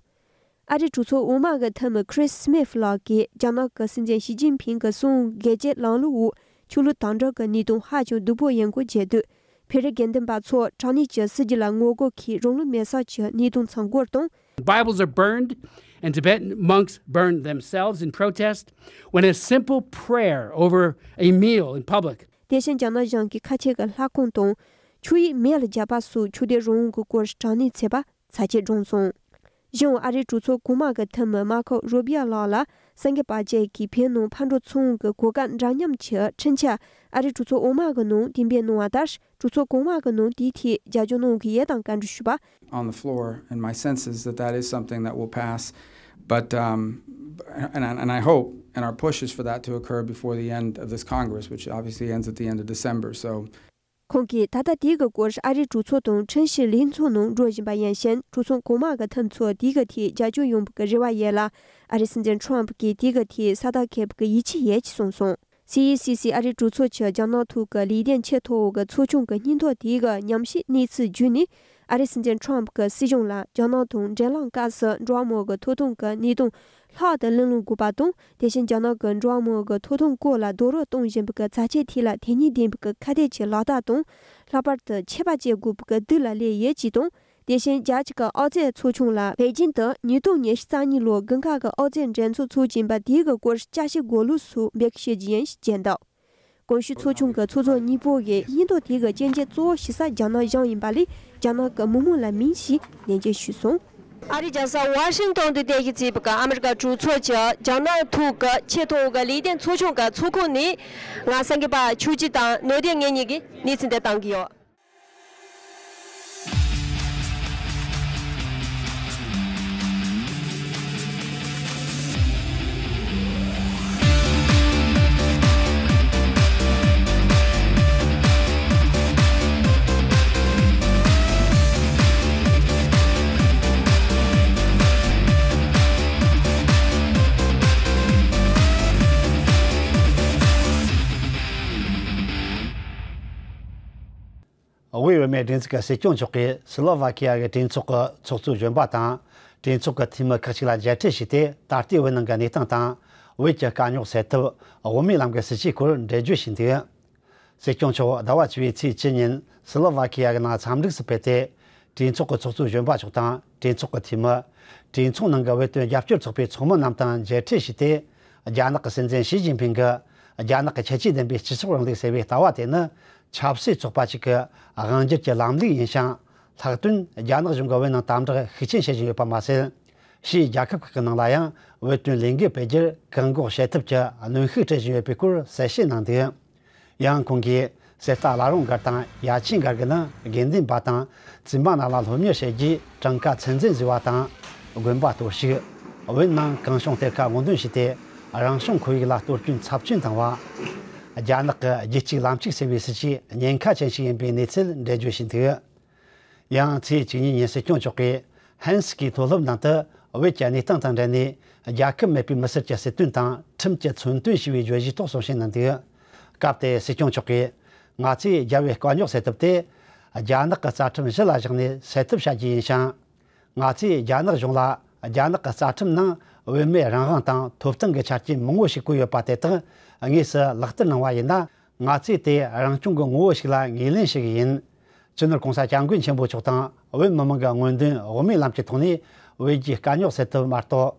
ཨ་རིའི་གྲོས་ཚོགས་འོག་མ་གི་འཐུས་མི་ཁྲིས་སི་མིཐ་ལགས་ཀྱིས་རྒྱ་ནག་གི་སྲིད་འཛིན་ཞི་ཅིན་ཕིང་གི་གསང་བའི་སྒེར་གྱི་ལམ་ལུགས་འོག་ཆོས་ལུགས་དམ་དྲག་གི་གནས་སྟངས་ཧ་ཅང་སྡུག་པོ་ཡིན་སྐོར་བརྗོད་དུས། བོད་རིགས་དགེ་འདུན་པ་ཚོ་དྲག་གནོན་གྱི་སྲིད་ཇུས་ལ་ངོ་རྒོལ་གྱིས་རང་ལུས་མེར་སྲེག་བྱས་གནས་སྟངས་མཚོན་སྐོར་དང་། Bibles are burned and Tibetan monks burned themselves in protest when a simple prayer over a meal in public དེ་བཞིན་རྒྱ་ནག་གཞུང་གིས་ཁ་ཆེ་གི་ལྷ་ཁང་དང་ཆོས་ཡིག་མེ་ལ་བརྒྱབ་པ་སོགས་ཆོས་དད་རང་དབང་གི་སྐོར་དྲག་གནོན་བྱས་པ་ཚབས་ཆེ་བྱུང་སོང་། གཞན་ཨ་རིའི་གྲོས་ཚོགས་གོང་མ་གི་འཐུས་མི་མར་ཁོ་རུ་བྷི་ཨོ་ལགས་ལ་གསར་འགོད་པ་བཅས་ཀྱིས་བོད་ནང་ཕར་འགྲོ་ཚུར་འོང་གི་གོ་སྐབས་འདྲ་མཉམ་གྱི་འཕྲིན་བཅར་ཨ་རིའི་གྲོས་ཚོགས་འོག་མ་གི་ནང་གཏན་འབེབས་གནང་བ་ལྟར། གྲོས་ཚོགས་གོང་མ་གི་ནང་དེའི་ཐད་རྒྱབ་སྐྱོར་གནང་གི་ཡོད་དམ་བཀའ་འདྲི་ཞུས་པ། On the floor, and my sense is that that is something that will pass But, um, and, and I hope, and our push is for that to occur before the end of this Congress, which obviously ends at the end of December. So, ཁོང་གིས་ད་ལྟ་དེའི་གི་སྐོར་ཨ་རིའི་གྲོས་ཚོགས་དང་ཁྲིམས་ཞིབ་ལྷན་ཚོགས་ནང་འགྲོ་བཞིན་པ་ཡིན་ཕྱིན། གྲོས་ཚོགས་གོང་མ་གི་མཐུན་ཚོགས་དེའི་གི་ཐད་རྒྱབ་སྐྱོར་ཡོང་བའི་གི་རེ་བ་ཡོད་ལ། ཨ་རིའི་སྲིད་འཛིན་ཁྲོམ་ཕུ་གིས་དེའི་གི་ཐད་ས་རྟགས་འཁེལ་བའི་གི་ཡིད་ཆེས་ཡོད་ཅེས་གསུངས་སོང་། སི་ཨི་སི་སི་ཨ་རིའི་གྲོས་ཚོགས་ཀྱི་རྒྱ་ནག་ཐོག་གི་ལས་དོན་ཆེས་མཐོ་བོ་གི་ཚོགས་ཆུང་གི་སྙན་ཐོ་དེའི་གི་ཉམས་ཞིབ་གནས་ཚུལ་བརྒྱུད་ནས། ཨ་རིའི་སྲིད་འཛིན་ཁྲོམ་ཕུ་གི་སྲིད་གཞུང་ལ་རྒྱ་ནག་དང་འབྲེལ་ལམ་སྐབས་སུ་འགྲོ་བ་མིའི་གི་ཐོབ་ཐང་གི་གནད་དོན་ལྷག་ཏུ་གླེང་སློང་དགོས་པ་དང་། དེ་བཞིན་རྒྱ་ནག་གི་འགྲོ་བ་མིའི་གི་ཐོབ་ཐང་སྐོར་ལ་རྡོག་རོལ་གཏོང་བཞིན་པའི་གི་ཚབས་ཆེ་ཐད་ལ་དོན་སྙིང་ལྡན་པའི་གི་ཁ་གཏད་ཀྱི་ལག་བསྟར་དང་། ལྷག་པར་དུ་ཆད་པ་གཅོད་དགོས་པའི་གི་དུས་ལ་སླེབས་ཡོད་ཅེས་དང་། དེ་བཞིན་རྒྱལ་སྤྱི་གི་ཨོ་རྩལ་ཚོགས་ཆུང་ལ་པེ་ཅིན་དུ་ཉིས་སྟོང་ཉི་ཤུ་རྩ་གཉིས་ལོའི་དགུན་ཁ་གི་ཨོ་རྩལ་འགྲན་ཚོགས་འཚོགས་ཀྱིན་པ་དེའི་གི་སྐོར་བསྐྱར་ཞིབ་དགོས་ལུགས་སོགས་འབོད་སྐུལ་ཞུ་རྒྱུ་ཡིན་ཞེས་བརྗོད་འདུག་གོང་ཞུས་ཚོགས་ཆུང་གི་ཚོགས་གཙོ་གཉིས་པོ་ཡིས་སྙན་ཐོ་དེ་གི་རྐྱེན་གྱིས་གཙོ་བོ་ཞུ་ས་རྒྱ་ནག་གཞུང་ཡིན་པ་ལས་རྒྱ་ནག་གི་མི་མང་ལ་མིན་ཞེས་ནན་བརྗོད་ཞུས་སོང་། ཨ་རིའི་རྒྱལ་ས་ཝ་ཤིང་ཏོན་དུ་རྟེན་གཞི་བྱས་པའི་ཨ་མི་རི་ཀ་གྲོས་ཚོགས་ཀྱི་རྒྱ་ནག་ཐོག་གི་ཆེས་མཐོ་བའི་ལས་དོན་ཚོགས་ཆུང་གི་ཚོགས་ཁང་ནས། ང་སེང་གེ་པ་ཆོས་སྐྱིད་དང་ནོར་ལྡན་ངེད་གཉིས་ཀྱིས་གནས་ཚུལ་འདི་བཏང་གི་ཡོད། དབུས་བུད་མེད་སྒྲིག་འཛུགས་ཀྱི་སྲིད་སྐྱོང་མཆོག་གིས་སི་ལོ་ཝ་ཁི་ཡ་གི་གྲོས་ཚོགས་ཀྱི་ཚོགས་གཙོ་གཞོན་པ་དང་། གྲོས་ཚོགས་ཀྱི་འཐུས་མི་ཁག་ཅིག་ལ་མཇལ་འཕྲད་བྱས་ཏེ། ད་ལྟའི་བོད་ནང་གི་གནས་སྟངས་དང་། བོད་ཀྱི་དཀའ་རྙོག་སེལ་ཐབས། དབུ་མའི་ལམ་གྱི་སྲིད་བྱུས་སྐོར་འགྲེལ་བརྗོད་བྱས་འདུག་སྲིད་སྐྱོང་མཆོག་ཟླ་བ་བཅུ་པའི་ཚེས་བཅུ་ཉིན་སི་ལོ་ཝ་ཁི་ཡ་གི་ནང་འཚམས་འདྲི་སུ་ཕེབས་ཏེ། གྲོས་ཚོགས་ཀྱི་ཚོགས་གཙོ་གཞོན་པ་མཆོག་དང་གྲོས་ཚོགས་ཀྱི་འཐུས་མི། གྲོས་ཚོགས་ནང་གི་བོད་དོན་རྒྱབ་སྐྱོར་ཚོགས་པའི་ཚོགས་མི་རྣམས་དང་མཇལ་འཕྲད་བྱས་ཏེ། རྒྱ་ནག་གི་སྲིད་འཛིན་ཞི་ཅིན་ཕིང་གིས་རྒྱ་ནག་གི་ཁྱད་ཆོས་ལྡན་པའི་སྤྱི་ཚོགས་རིང་ལུགས་ཟེར་བའི་ལྟ་བ་དེ་ནི་ཆབ་སྲིད་ཚོགས་པ་ཞིག་གི་དབང་སྒྱུར་གྱི་ལམ་ལུགས་ཡིན་ཞིང་། ལྷག་དོན་རྒྱ་ནག་གཞུང་གིས་བོད་ནང་དམ་དྲག་ཤུགས་ཆེན་བྱེད་བཞིན་ཡོད་པ་མ་ཟད། ཕྱིའི་རྒྱལ་ཁབ་ཁག་གི་ནང་ལ་ཡང་བོད་དོན་ལས་འགུལ་སྤེལ་རྒྱུར་བཀག་འགོག་བྱེད་ཐབས་ཀྱི་གནོན་ཤུགས་སྤྲད་བཞིན་ཡོད་པའི་སྐོར་གསལ་བཤད་གནང་འདུག་ཡང་ཁོང་གིས་གསེར་རྟ་བླ་རུང་སྒར་དང་ཡ་ཆེན་སྒར་གྱི་ནང་དགེ་འདུན་པ་དང་བཙུན་མ་རྣམས་ལ་སློབ་གཉེར་བྱེད་རྒྱུའི་གྲངས་ཀ་ཚད་འཛིན་བཟོས་པ་དང་། དགོན་པ་གཏོར་བཤིག་བོད་ནང་གང་བྱུང་གཏེར་ཁ་སྔོག་འདོན་བྱས་ཏེ། རང་བྱུང་ཁོར་ཡུག་ལ་གཏོར་སྐྱོན་ཚབས་ཆེན་བཏང་བ། རྒྱ་ནག་གི་རྒྱུད་གཅིག་ལམ་གཅིག་ཟེར་བའི་སྲིད་བྱུས་ཉེན་ཁ་ཅན་ཞིག་ཡིན་པའི་གནས་ཚུལ་འགྲེལ་བརྗོད་བྱས་འདུག་ཡང་ཚེས་བཅུ་གཉིས་ཉིན་སྲིད་སྐྱོང་མཆོག་གིས་ཧན་སི་ཀི་མཐོ་སློབ་ནང་དུ་བོད་ཀྱི་གནས་སྟངས་དང་འབྲེལ་ནས། རྒྱལ་ཁབ་མེད་པའི་མི་སེར་གྱི་སྲིད་དོན་དང་ཁྲིམས་ཀྱི་མཚོན་དོན་ཞེས་པའི་བརྗོད་གཞིའི་ཐོག་གསུང་བཤད་གནང་འདུག་སྐབས་དེར་སྲིད་སྐྱོང་མཆོག་གིས། ང་ཚོས་རྒྱལ་བའི་དཀའ་རྙོག་སེལ་ཐབས་དེ། རྒྱ་ནག་གི་རྩ་ཁྲིམས་གཞི་ལ་བཞག་ནས་སེལ་ཐབས་བྱ་རྒྱུ་ཡིན་ཞིང་། ང་ཚོས་རྒྱ་ནག་གཞུང་ལ་རྒྱ་ནག་གི་རྩ་ཁྲིམས་ནང་བུད་མེད་རང་དབང་དང་ཐོབ་ཐང་གི་ཆ་རྐྱེན་མང་བོ་ཞིག་བཀོད་ཡོད་པ་དེ་དག་དངོས་སུ་ལག་བསྟར་གནང་བ་ཡིན་ན། ང་ཚོས་དེ་རང་སྐྱོང་གི་ངོ་བོ་ཞིག་ལ་ངོས་ལེན་ཞུ་གི་ཡིན། སྤྱི་ནོར་༸གོང་ས་༸སྐྱབས་མགོན་ཆེན་པོ་མཆོག་དང་བོད་མི་མང་གི་སྨོན་འདུན་དབུ་མའི་ལམ་གྱི་ཐོག་ནས་བོད་ཀྱི་དཀའ་རྙོག་སེལ་ཐབས་མ་གཏོགས།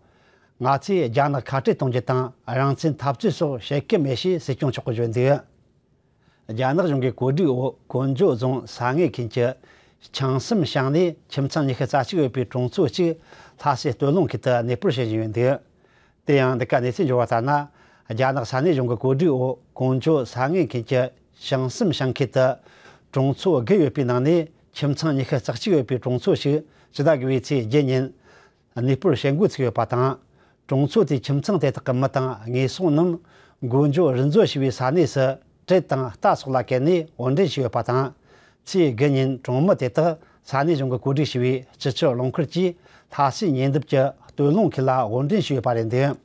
ང་ཚོས་རྒྱ་ནག་ཁ་བྲལ་གཏོང་རྒྱུ་དང་རང་བཙན་འཐབ་རྩོད་སོགས་བྱེད་ཀྱི་མེད་ཞེས་སྲིད་སྐྱོང་མཆོག་གིས་བརྗོད་འདུག་རྒྱ་ནག་གཞུང་གིས་གོ་སྒྲིག་འོག་ཀོང་ཇོ་རྫོང་ས་ངོས་ཁུལ་གྱི་ཆང་སྲམ་ཞིང་ནས་ཁྱིམ་ཚང་ཉི་ཤུ་རྩ་གཅིག་ཡོད་པའི་གྲོང་ཚོ་གཅིག་ལྷ་སའི་སྟོད་ལུང་ཁུལ་དུ་གནས་སྤོར་བྱེད་བཞིན་ཡོད་འདུག་དེ་ཡང་འདི་ག་གནས་ཚུལ་འབྱོར་བ་ལྟར་ན། རྒྱ་ནག་ས་གནས་གཞུང་གི་གོ་སྒྲིག་འོག་ཀོང་ཇོ་ས་ངོས་ཁུལ་གྱི་ཞིང་སྲམ་ཞིང་ཁུལ་དུ་གྲོང་ཚོ་དགུ་ཡོད་པའི་ནང་ནས་ཁྱིམ་ཚང་ཉི་ཤུ་རྩ་གཅིག་ཡོད་པའི་གྲོང་ཚོ་ཞིག་ཕྱི་ཟླ་དགུ་པའི་ཚེས་བརྒྱད་ཉིན་གནས་སྤོར་བྱེད་འགོ་ཚུགས་ཡོད་པ་དང་། གྲོང་ཚོ་དེའི་ཁྱིམ་ཚང་དེ་དག་གི་མི་དང་ཉེས་སྲུང་རྣམས་མགོ་འཇོག་རི་མཛོ་ཞེས་པའི་ས་གནས་སུ་གྲལ་དང་རྟ་སོགས་ལ་བཀལ་ནས་དབོར་འདྲེན་བྱས་ཡོད་པ་དང་། ཚེས་དགུ་ཉིན་གྲོང་མི་དེ་དག་ས་གནས་གཞུང་གིས་གོ་སྒྲིག་བྱས་པའི་སྤྱི་ཁྱབ་རླངས་འཁོར་གྱིས་ལྷ་སའི་ཉེ་འདབས་ཀྱི་སྟོད་ལུང་ཁུལ་ལ་དབོར་འདྲེན་བྱས་ཡོད་པ་རེད་འདུག་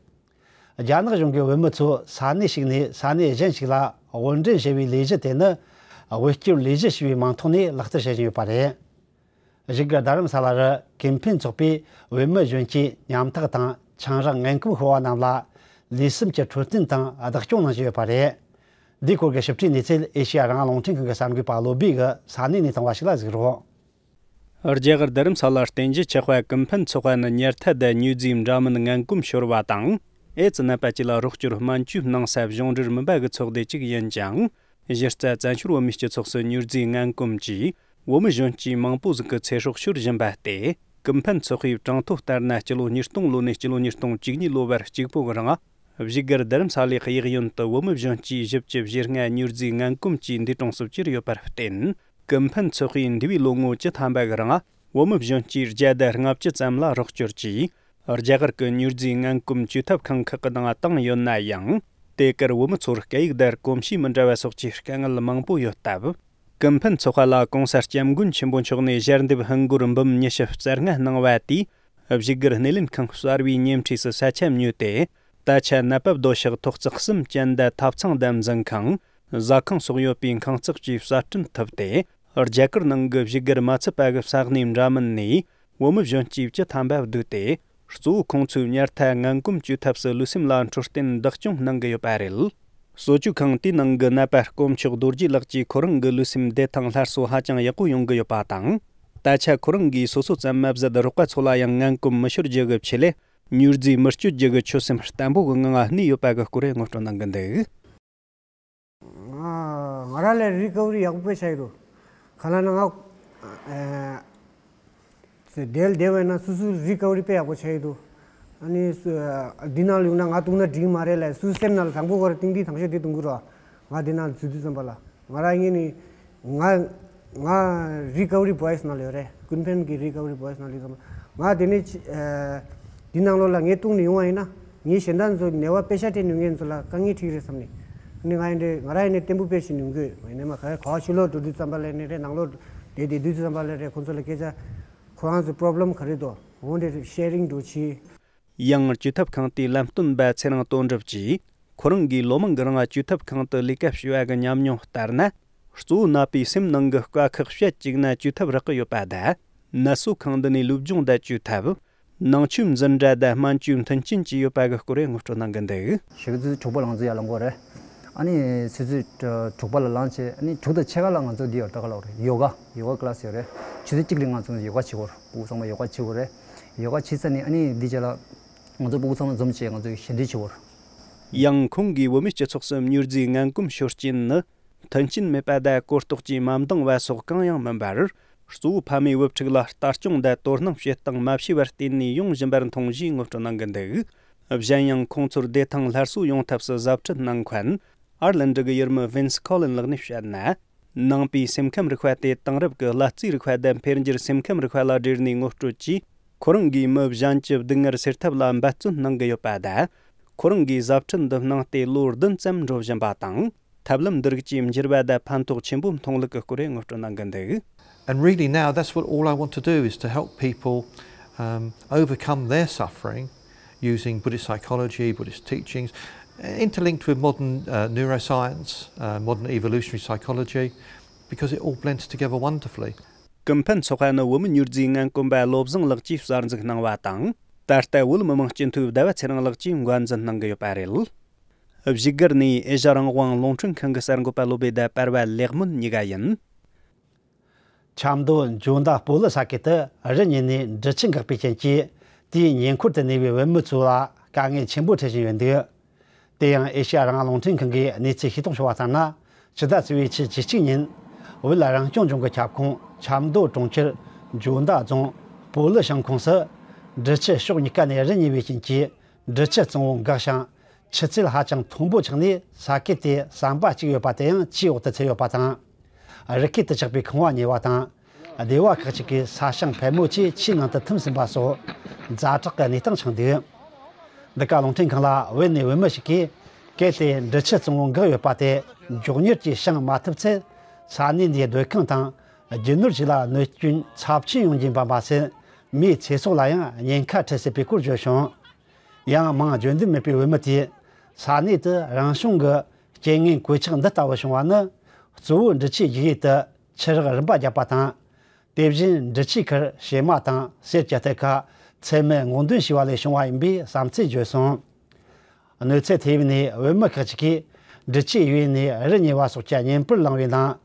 རྒྱ་ནག་གཞུང་གིས་བོད་མི་ཚོ་ས་གནས་ཤིག་ནས་ས་གནས་གཞན་ཞིག་ལ་དབོར་འདྲེན་བྱེད་པའི་ལས་གཞི་དེ་ནི། དབུལ་སྐྱོར་ལས་གཞི་ཞེས་པའི་མིང་ཐོག་ནས་ལག་བསྟར་བྱེད་བཞིན་ཡོད་པ་རེད། བཞུགས་སྒར་རྡ་རམ་ས་ལ་རུ་ཀུན་ཕན་ཚོགས་པས་བོད་མི་གཞོན་སྐྱེས་ཉམ་ཐག་དང་ཆང་རག་ངན་གོམས་ཤོར་བ་རྣམས་ལ་ལུས་སེམས་ཀྱི་འཕྲོད་བསྟེན་དང་བདག་སྐྱོང་གནང་བཞིན་ཡོད་པ་རེད། འདིའི་སྐོར་གྱི་ཞིབ་ཕྲའི་གནས་ཚུལ་ཨེ་ཤེ་ཡ་རང་དབང་རླུང་འཕྲིན་ཁང་གི་གསར་འགོད་པ་བློ་བྷེ་གིས་ས་གནས་ནས་བཏང་བ་ཞིག་ལ་གཟིགས་རོགས། རྒྱ་གར་རྡ་རམ་ས་ལ་རྟེན་གཞི་ཆགས་པ་ཀུན་ཕན་ཚོགས་པ་ནི་ཉར་ཐ་དང་མྱུར་རྫས་འདྲ་མིན་ངན་གོམས་ཤོར་བ་དང་ཨེ་ཙི་ནད་པ་བཅས་ལ་རོགས་སྐྱོར་སྨན་བཅོས་གནང་ས་གཞུང་འབྲེལ་མིན་པ་གི་ཚོགས་སྡེ་གཅིག་ཡིན་ཅིང་། གཞི་རྩ་བཙན་བྱོལ་བོད་མིའི་སྤྱི་ཚོགས་སུ་མྱུར་རྫས་ངན་གོམས་ཀྱིས་བོད་མི་གཞོན་སྐྱེས་མང་པོ་ཟིག་གི་ཚེ་སྲོག་ཤོར་བཞིན་པ་སྟེ། ཀུན་ཕན་ཚོགས་པའི་གྲངས་ཐོ་ལྟར་ན་སྤྱི་ལོ་ཉིས་སྟོང་ལོ་ནས་སྤྱི་ལོ་ཉིས་སྟོང་བཅུ་གཉིས་ལོ་བར་གཅིག་པོ་གི་རིང་། བཞུགས་སྒར་རྡ་རམ་ས་ལའི་གཡས་གཡོན་དུ་བོད་མི་གཞོན་སྐྱེས་བཞི་བཅུ་ཞེ་ལྔ་མྱུར་རྫས་ངན་གོམས་ཀྱིས་འདས་གྲོངས་སུ་གྱུར་ཡོད་པར་བརྟེན། ཀུན་ཕན་ཚོགས་པས་འདས་པའི་ལོ་ངོ་བཅུ་ཐམ་པ་གི་རིང་བོད་མི་གཞོན་སྐྱེས་བརྒྱ་དང་ལྔ་བཅུ་ཙམ་ལ་རོགས་སྐྱོར་གྱིས། རྒྱ་གར་གྱི་མྱུར་རྫས་ངན་གོམས་བཅོས་ཐབས་ཁང་ཁག་གི་ནང་བཏང་ཡོད་ན་ཡང་། དེ་གར་བོད་མི་ཚོར་སྐད་ཡིག་དང་གོམས་གཤིས་མི་འདྲ་བ་སོགས་ཀྱི་དཀའ་ངལ་མང་པོ་ཡོད་སྟབས། ཀུན་ཕན་ཚོགས་པ་ལ་གོང་ས་སྐྱབས་མགོན་ཆེན་པོ་མཆོག་ནས་ཞལ་འདེབས་སྔ་འགོར་འབུམ་ཉི་ཤུ་རྩ་ལྔ་གནང་བ་དེས། བཞུགས་སྒར་སྣེ་ལེན་ཁང་གསར་བའི་ཉེ་འཁྲིས་སུ་ས་ཆ་ཉོས་ཏེ། ད་ཆ་ནད་པ་སྡོད་ཤག་ཐོག་བརྩེགས་གསུམ་ཅན་དང་ཐབ་ཚང་དང་འཛིན་ཁང་། ཟ་ཁང་སོགས་ཡོད་པའི་ཁང་བརྩེགས་ཀྱིས་གསར་སྐྲུན་ཐུབ་སྟེ། རྒྱ་གར་ནང་གི་བཞུགས་སྒར་མ་ཚུད་པ་གི་ས་གནས་འདྲ་མིན་ནས་བོད་མི་གཞོན་སྐྱེས་བཅུ་ཐམ་པ་བསྡུས་ཏེ། གཙོ་བོ་ཁོང་ཚོའི་ཉལ་ཐ་ངན་གོམས་བཅོས་ཐབས་སུ་ལུས་སེམས་ལ་འཕྲོད་བསྟེན་བདག་སྐྱོང་གནང་གི་ཡོད་པ་རེད། གསོ་བཅོས་ཁང་དེའི་ནང་གི་ནད་པ་དཀོན་མཆོག་རྡོ་རྗེ་ལགས་ཀྱིས་ཁོ་རང་གི་ལུས་སེམས་བདེ་ཐང་སླར་གསོ་ཧ་ཅང་ཡག་པོ་ཡོང་གི་ཡོད་པ་དང་། ད་ཆ་ཁོ་རང་གིས་སོ་སོ་ཙམ་མ་ཟད་རོགས་པ་ཚོ་ལ་ཡང་ངན་གོམས་མི་ཤོར་རྒྱུ་གི་ཆེད་ལས། མྱུར་རྫས་མི་སྤྱོད་རྒྱུ་གི་ཆོད་སེམས་བརྟན་པོ་གི་ངང་གནས་ཡོད་པ་གི་སྐོར་ངོ་སྤྲོད་གནང་གི་འདུག། ང་ང་རང་ལ་རི་ཀ་བ་རི་ཡག་པོ་དཔེ་བྱས་ཡོད་འདུག། གང་ལབ་ན་ང་ཨ་དེ་ལ་བསྡད་པ་ཡིན་ན་སོ་སོའི་རི་ཀ་བ་རི་དཔེ་ཡག་པོ་བྱས་ཡོད་འདུག། ཨ་ནི་སུ་ཨ་འདི་ནང་ལ་ཡོང་ན་ང་གཏུག་ན་འགྲིག་མ་རེད་ལབ། སོ་སོའི་སེམས་ནང་ལ་དང་པོ་ཁོ་རང་ཏིང་ཏིང་དང་ཤོས་དེ་གཏོང་གི་རེད། ང་འདི་ནང་ལ་འཛུལ་དུས་ཙམ་པ་ལ་ང་རང་ངོས་ནས་ང་ང་རི་ཀ་བ་རི་བོ་ཡི་སི་ནང་ལ་ཡོད་རེད། ཀུན་ཕན་གྱི་རི་ཀ་བ་རི་བོ་ཡི་སི་ནང་ལ་ཡོད་ཙང་། ང་དེ་ནས་ཕྱི་ཨ་འདི་ནང་ལོགས་ལ་ངས་གཏུག་ནས་ཡོང་བ་ཡིན་ན། ངའི་གཞན་དག་ཚོ་ནད་པ་པེ་ཤ་སྤྲད་ནས་ཡོང་མཁན་ཚོ་ལ་དཀའ་ངལ་འཕྲད་ཀྱི་རེད་བསམ་ནས། ཨ་ནི་ང་ཡིན་འདྲེ་ང་རང་ཡིན་ནའི་བརྟན་པོ་དཔེ་ཞིག་ཡོང་གི་ཡོད། ཡིན་ནའི་མ་ག་ག་བ་ཕྱི་ལོགས་འགྲོ་དུས་ཙམ་པ་ལ་ནི་རེད། ནང་ལོགས་བསྡད་བསྡད་དུས་ཙམ་པ་ལ་རེད། ཁོང་ཚོ་ལ་སྐད་ཆ་ཁོ་རང་ཚོ་པོ་རོབ་ལེམ་ག་རེ་འདུག་འོ་འདྲེ་ཤེ་རིང་འགྲོ་ཆེ། ཡང་བཅོས་ཐབས་ཁང་དེའི་ལམ་སྟོན་པ་ཚེ་རིང་དོན་གྲུབ་ཀྱིས། ཁོ་རང་གིས་ལོ་མང་གི་རིང་བཅོས་ཐབས་ཁང་དུ་ལས་ཀ་བྱས་པ་གི་ཉམས་མྱོང་ལྟར་ན། གཙོ་བོ་ནད་པའི་སེམས་ནང་གི་དཀའ་ཁག་བཤད་བཅུག་ན་བཅོས་ཐབས་རག་གི་ཡོད་པ་དང་། ནད་གསོ་ཁང་འདི་ནས་ལུས་སྦྱོང་དང་བཅོས་ཐབས། ནང་ཆོས་འཛིན་གྲྭ་དང་སྨན་བཅོས་མཐུན་རྐྱེན་བཅས་ཡོད་པ་གི་སྐོར་ངོ་སྤྲོད་གནང་གི་འདུག། ཞིག་ཚོས་གྲོགས་པོ་ལང་ཚོ་ཡར་ལངས་གོ་རེད། ཨ་ནི་ཚོས་ཚོས་གྲོགས་པོ་ལ་ལངས་བྱས། ཨ་ནི་གྲོགས་དང་ཕྱེད་ཀ་ལ་ང་ཚོ་འདི་ཡོད་ད་ག་ལ་རེད། ཡོ་ག་ཡོ་ག་ཀི་ལ་སི་ཡོད་རེད། ཆུ་ཚོད་གཅིག་རིང་ང་ཚོ་ཡོ་ག་བྱེད་གོ་རེད། སྤུ་གུ་ཚང་མ་ཡོ་ག་བྱེད་གོ་རེད། ཡོ་ག་བྱེད་ཚར་ནས་ཨ་ནི་འདི་རྗེས་ལ་ང་ཚོ་སྤུ་གུ་ཚང་མ་འཛོམས་བྱས་ང་ཚོ་ཞལ་འདྲིས་བྱེད་གོ་རེད། ཡང་ཁོང་གིས་བོད་མིའི་སྤྱི་ཚོགས་སུ་མྱུར་རྫས་ངན་གོམས་ཤོར་རྐྱེན་ནི། མཐུན་རྐྱེན་མེད་པ་དང་གོ་རྟོགས་ཀྱིས་མ་འདང་བ་སོགས་གང་ཡང་མིན་པར། གཙོ་བོ་ཕ་མས་བུ་ཕྲུག་ལ་ལྟ་སྐྱོང་དང་དོ་སྣང་བྱེད་སྟངས་མ་ཤེས་པར་བརྟེན་ནས་ཡོང་བཞིན་པར་མཐོང་ཞེས་ངོ་སྤྲོད་གནང་གི་འདུག། གཞན་ཡང་ཁོང་ཚོར་བདེ་ཐང་སླར་གསོ་ཡོང་ཐབས་སུ་གཟབ་ཁྲིད་གནང་མཁན་ཨར་ལན་ཌི་གི་ཡུལ་མི་ཝིན་སི་ཁོ་ལིན་ལགས་ནས་བཤད་ན། ནང་པའི་སེམས་ཁམས་རིག་པ་དེ་དེང་རབས་ཀྱི་ཀླད་རྩའི་རིག་པ་དང་འཕེལ་འགྱུར་སེམས་ཁམས་རིག་པ་ལ་སྦྲེལ་ནས་ངོ་སྤྲོད་ཀྱིས། ཁོ་རང་གིས་མི་གཞན་གྱི་སྡུག་བསྔལ་སེལ་ཐབས་ལ་འབད་བརྩོན་གནང་གི་ཡོད་པ་དང་། ཁོ་རང་གིས་གཟབ་ཁྲིད་འདི་གནང་སྟེ་ལོ་བདུན་ཙམ་འགྲོ་བཞིན་པ་དང་། ཐབས་ལམ་འདི་རིགས་ཀྱིས་འགྱུར་བ་དང་ཕན་ཐོགས་ཆེན་པོ་མཐོང་ལུགས་ཀྱི་སྐོར་ངོ་སྤྲོད་གནང་གི་འདུག། And really now, that's what all I want to do, is to help people, um, overcome their suffering using Buddhist psychology, Buddhist teachings, uh, interlinked with modern, uh, neuroscience, uh, modern evolutionary psychology, because it all blends together wonderfully. ཀུན་ཕན་ཚོགས་པ་ནི་བོད་མི་མྱུར་རྫས་ངན་གོམས་པ་བློ་བཟང་ལགས་ཀྱིས་གསར་འཛུགས་གནང་བ་དང་། ད་ལྟ་བོད་མི་མང་སྤྱི་འཐུས་ཟླ་བ་ཚེ་རིང་ལགས་ཀྱིས་འགོ་འཛིན་གནང་གི་ཡོད་པ་རེད། བཞུགས་སྒར་ནས་ཨེ་ཤ་རང་དབང་རླུང་འཕྲིན་ཁང་གི་གསར་འགོད་པ་བློ་བྷེ་དང་པར་པ་ལེགས་སྨོན་གཉིས་ཀ་ཡིན། ཆབ་མདོ་འཇོ་མདའ་སྤོ་ལོ་ས་ཁུལ་དུ་རི་ཉིལ་ནས་འབྲི་ཆུ་འགགས་པའི་རྐྱེན་གྱིས། དེའི་ཉེ་འཁོར་དུ་གནས་པའི་བོད་མི་ཚོ་ལ་དཀའ་ངལ་ཆེན་པོ་འཕྲད་བཞིན་ཡོད་འདུག། དེ་ཡང་ཨེ་ཤ་ཡ་རང་དབང་རླུང་འཕྲིན་ཁང་གིས་གནས་ཚུལ་ཤེས་རྟོགས་བྱུང་བ་ལྟར་ན། ཕྱི་ཟླ་གསུམ་པའི་ཚེས་བཅུ་གཅིག་ཉིན། བོད་རང་སྐྱོང་ལྗོངས་ཀྱི་ཁྱབ་ཁོངས་ཆབ་མདོ་གྲོང་ཁྱེར་འཇོ་མདའ་རྫོང་སྤོ་ལོ་ཤང་ཁོངས་སུ། འབྲི་ཆུ་ཕྱོགས་གཉིས་ཀ་ནས་རི་ཉིལ་བའི་རྐྱེན་གྱིས། འབྲི་ཆུ་གཙང་བོ་འགགས་ཤིང་། ཆུ་ཚད་ཧ་ཅང་མཐོན་པོ་ཆགས་ནས། ས་ཁུལ་དེའི་ཟམ་པ་གཅིག་ཡོད་པ་དེ་ཡང་ཆུའི་འོག་ཏུ་ཚུད་ཡོད་པ་དང་། རི་ཁུལ་དུ་ཆགས་པའི་ཁང་བ་ཉིལ་བ་དང་། སྡེ་བ་ཁག་ཅིག་གི་ས་ཞིང་ཕལ་མོ་ཆེ་ཆུའི་ནང་དུ་ཐིམ་ཟིན་པ་སོགས་ཛ་དྲག་གི་གནས་སྟངས་ཆགས་འདུག། འདི་ག་རླུང་འཕྲིན་ཁང་ལ་བོད་ནས་བོད་མི་ཞིག་གིས། གལ་ཏེ་འབྲི་ཆུ་གཙང་བོ་འགགས་ཡོད་པ་དེ་མགྱོགས་མྱུར་གྱིས་བཤང་མ་ཐུབ་ཚེ། ས་གནས་འདིའི་སྡོད་ཁང་དང་རྒྱུ་ནོར་ཞིག་ལ་གནོད་སྐྱོན་ཚབས་ཆེན་ཡོང་རྒྱུ་ཡིན་པ་མ་ཟད། མིའི་ཚེ་སྲོག་ལ་ཡང་ཉེན་ཁ་འཕྲད་སྲིད་པའི་སྐོར་བརྗོད་བྱུང་། ཡང་མང་བརྗོད་འདོད་མེད་པའི་བོད་མི་དེས། ས་གནས་དེ་རང་བྱུང་གི་རྐྱེན་ངན་གོད་ཆག་འདི་ལྟ་བུ་བྱུང་བ་ནི། གཙོ་བོ་འབྲི་ཆུའི་ཡིག་ཡིག་ཏུ་ཆུ་རགས་རིམ་པ་བརྒྱབ་པ་དང་། དེ་བཞིན་འབྲི་ཆུའི་ཁར་བྱེ་མ་དང་གསེར་གྱི་ཐད་ཀ་ཚད་མེད་སྔོག་འདོན་བྱས་པ་ལས་བྱུང་བ་ཡིན་པའི་བསམ་ཚུལ་བརྗོད་སོང་། གནོད་འཚེ་ཐེབས་ནས་བོད་མི་ཁག་ཅིག་གིས་འབྲི་ཆུའི་ཡུལ་ནས་རི་ཉིལ་བ་སོགས་ཀྱི་བརྙན་པར་བླངས་པའི་ནང་།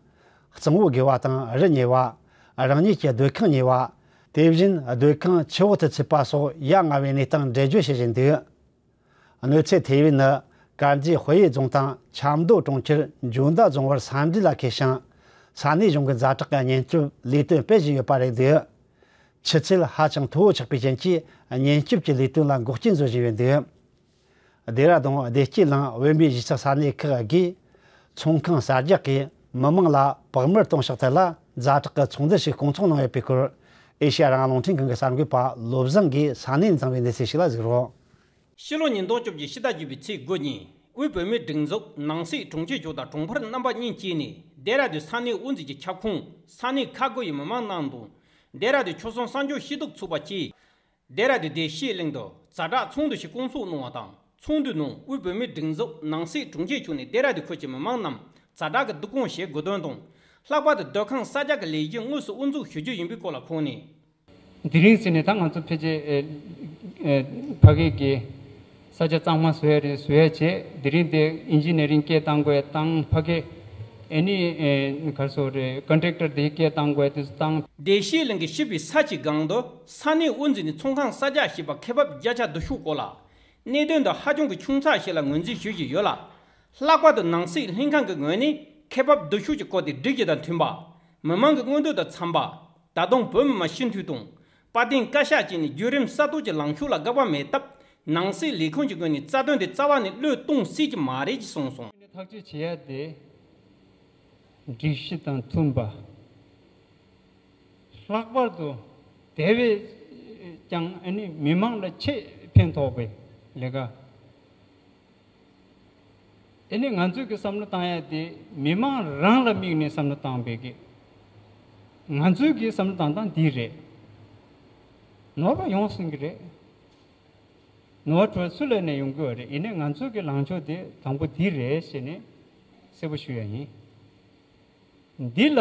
གཙང་བོ་བརྒལ་བ་དང་རི་ཉིལ་བ། རང་ཉིད་ཀྱི་སྡོད་ཁང་ཉིལ་བ། དེ་བཞིན་སྡོད་ཁང་ཆུ་འོག་ཏུ་ཚུད་པ་སོགས་ཡ་ང་བའི་གནས་སྟངས་འགྲེལ་བརྗོད་བྱེད་བཞིན་འདུག། གནོད་འཚེ་ཐེབས་ཡུལ་ནི་དཀར་མཛེས་དཔལ་ཡུལ་རྫོང་དང་ཆབ་མདོ་གྲོང་ཁྱེར་འཇོ་མདའ་རྫོང་བར་ས་འདྲུས་ལ་འཁེལ་ཞིང་། ས་གནས་གཞུང་གི་ཛ་དྲག་གི་བརྙན་སྐྱོབ་ལས་དོན་སྤེལ་བཞིན་ཡོད་པ་རེད་འདུག། ཆུ་ཚད་ཧ་ཅང་མཐོ་བོ་ཆགས་པའི་རྐྱེན་གྱིས་བརྙན་སྐྱོབ་ཀྱི་ལས་དོན་ལ་འགོག་རྐྱེན་བཟོ་བཞིན་ཡོད་འདུག། ལྡེ་ར་ལྡུན་བདེ་སྐྱིད་གླིང་བོད་མིའི་གཞིས་ཆགས་ས་གནས་ཁག་གིས། ཚོང་ཁང་གསར་རྒྱག་གིས་མི་མང་ལ་བག་མར་གཏོང་ཕྱོགས་ཐད་ལ་ཛ་དྲག་གི་ཚོགས་འདུ་ཞིག་སྐོང་ཚོགས་གནང་ཡོད་པའི་སྐོར། ཨེ་ཤེ་ཡ་རང་དབང་རླུང་འཕྲིན་ཁང་གི་གསར་འགོད་པ་བློ་བཟང་གིས་ས་གནས་ནས་བྱུང་བའི་གནས་ཚུལ་ཞིག་ལ་གཟིགས་རོགས། ཕྱི་ལོ་ཉིས་སྟོང་བཅོ་བརྒྱད་ཕྱི་ཟླ་བརྒྱད་པའི་ཚེས་དགུ་ཉིན་དབུས་བོད་མིའི་སྒྲིག་འཛུགས་ནང་སྲིད་དྲུང་ཆེ་མཆོག་དང་དྲུང་འཕར་རྣམ་པ་གཉིས་བཅས་ནས་ལྡེ་ར་ལྡུན་ས་གནས་དབུ་འཛིན་གྱི་ཁྱབ་ཁོངས་ས་གནས་ཁག་དགུ་ཡི་མི་མང་རྣམས་དང་ལྡེ་ར་ལྡུན་ཆོལ་གསུམ་གསར་འགྱུར་ཤེས་རྟོགས་ཚོགས་པ་བཅས། ལྡེ་ར་ལྡུན་བདེ་སྐྱིད་གླིང་དུ་ཛ་དྲག་ཚོགས་འདུ་ཞིག་བསྐོང་ཚོགས་གནང་བ་དང་། ཚོགས་འདུའི་ནང་དབུས་བོད་མིའི་སྒྲིག་འཛུགས་ནང་སྲིད་དྲུང་ཆེ་མཆོག་ནས་ལྡེ་ར་ལྡུན་ཁུལ་གྱི་མི་མང་རྣམས་ཛ་དྲག་གི་བསྡུ་སྐོང་བྱེད་དགོས་དོན་དང་། ལྷག་པར་དུ་སྡོད་ཁང་གསར་རྒྱག་གི་ལས་གཞི་དངོས་སུ་དབུ་འཛུགས་ཞུ་རྒྱུ་ཡིན་པའི་སྐོར་ལ་ཁོང་ནས། དེ་རིང་ཟེར་ནས་ད་ང་ཚོ་ཕལ་ཆེར་ཨེ་ཨེ་ཕ་གི་གི་ས་ཆ་གཙང་མ་བཟོ་ཡ་རེད། བཟོ་ཡ་བྱས། དེ་རིང་དེ་ཨིན་ཇི་ནི་ཡ་རིང་སྐད་བཏང་དགོས་བཏང་། ཕ་གི་ཨེ་ནི་ཨེ་ག་རེ་ཟེར་དགོས་རེད། ཀོན་ཊེག་ཊར་དེ་སྐད་བཏང་དགོས་དེ་ཚོ་བཏང་། བདེ་སྐྱིད་གླིང་གི་སྤྱི་པའི་ས་གཅིག་སྒང་དུ་ས་གནས་དབུ་འཛིན་ནས་ཚོང་ཁང་གསར་རྒྱག་བྱས་པ་ཁེ་འབབ་བརྒྱ་ཆ་བདུན་ཅུ་སྐོར་ལ། གནད་དོན་འདི་ཧ་ཅང་གི་ཆུང་ཙག་ཞིག་ལ་ངོས་འཛིན་ཞུ་བཞིན་ཡོད་ལ། ལྷག་པར་དུ་ནང་སྲིད་ལྷན་ཁང་གི་ངོས་ནས་ཁེ་འབབ་བདུན་ཅུ་གྱི་སྐོར་དེ་སྒྲིག་གཞི་དང་མཐུན་པ། མི་མང་གི་མངོན་འདོད་དང་འཚམ་པ། ད་དུང་བོད་མི་མང་སྤྱི་འཐུས་དང་། དཔལ་ལྡན་བཀའ་ཤག་བཅས་ནས་བརྒྱུད་རིམ་གསར་གཏོད་ཀྱི་ལངས་ཕྱོགས་ལ་དགག་པ་མེད་སྟབས། ནང་སྲིད་ལས་ཁུངས་ཀྱི་ངོས་ནས་རྩ་དོན་དེ་རྩ་བ་ནས་བློས་གཏོང་སྲིད་ཀྱི་མ་རེད་ཅེས་གསུངས་སོང་། ཐག་གཅོད་བྱེད་ཡ་དེ་སྒྲིག་གཞི་དང་མཐུན་པ། ལྷག་པར་དུ་དེ་བས་ཀྱང་ཨ་ནི་མི་མང་ལ་ཆེས་ཕན་ཐོགས་པའི་ལས་ཀ། ཨ་ནི་ང་ཚོས་ཀྱི་བསམ་བློ་བཏང་ཡ་དེ་མི་མང་རང་ལ་དམིགས་ནས་བསམ་བློ་བཏང་བའི་གི། ང་ཚོས་ཀྱི་བསམ་བློ་བཏང་སྟངས་འདི་རེད། ནོར་བ་ཡོང་སྲིད་གི་རེད། ནོར་བ་སུ་ལ་ནས་ཡོང་གི་ཡོད་རེད། ཡིན་ནའི་ང་ཚོ་གི་ལངས་ཕྱོགས་དེ་དང་པོ་འདི་རེད་ཟེར་ནས་གསལ་པོ་ཞུ་ཡ་ཡིན། འདི་ལ་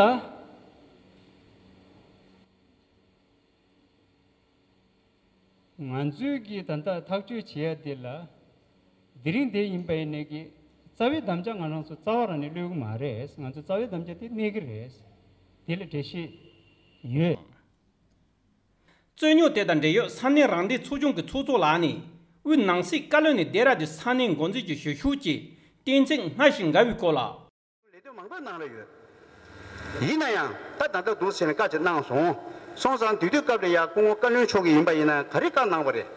ང་ཚོའི་གི་ད་ལྟ་ཐག་གཅོད་བྱེད་ཡ་དེ་ལ་དེ་རིང་དེ་ཡིན་པ་ཡིན་ནའི་གི་རྩ་བའི་དམ་བཅའ་ང་རང་ཚོ་རྩ་བ་རང་ནས་གློད་གི་མ་རེད། ང་ཚོ་རྩ་བའི་དམ་བཅའ་དེ་གནས་གི་རེད། དེ་ལ་འགྲེལ་བཤད་ཡོད། རྩོད་རྙོག་དེ་དང་འབྲེལ་ཡོད་ས་གནས་རང་བདེན་ཚོགས་ཆུང་གི་ཚོགས་གཙོ་ལགས་ནས་དབུས་ནང་སྲིད་བཀའ་བློན་ནས་ལྡེ་ར་ལྡུན་ས་གནས་འགོ་འཛིན་གྱི་ཞུ་ཕྱོགས་ཀྱི་གཏན་ཚིགས་སྔར་བཞིན་འགལ་བའི་སྐོར་ལ། ལས་དོན་མང་པོ་གནང་རེ་ཡོད། ཡིན་ན་ཡང་ད་ད་ལྟ་འདུག་ཟེར་ནས་བཀའ་ཅིག་གནང་སོང་། སོང་ཙང་དེ་དུས་སྐབས་ལ་ཡ་སྐུ་ངོ་བཀའ་བློན་མཆོག་གིས་ཡིན་པ་ཡིན་ན་ག་རེ་བཀའ་གནང་བ་རེད།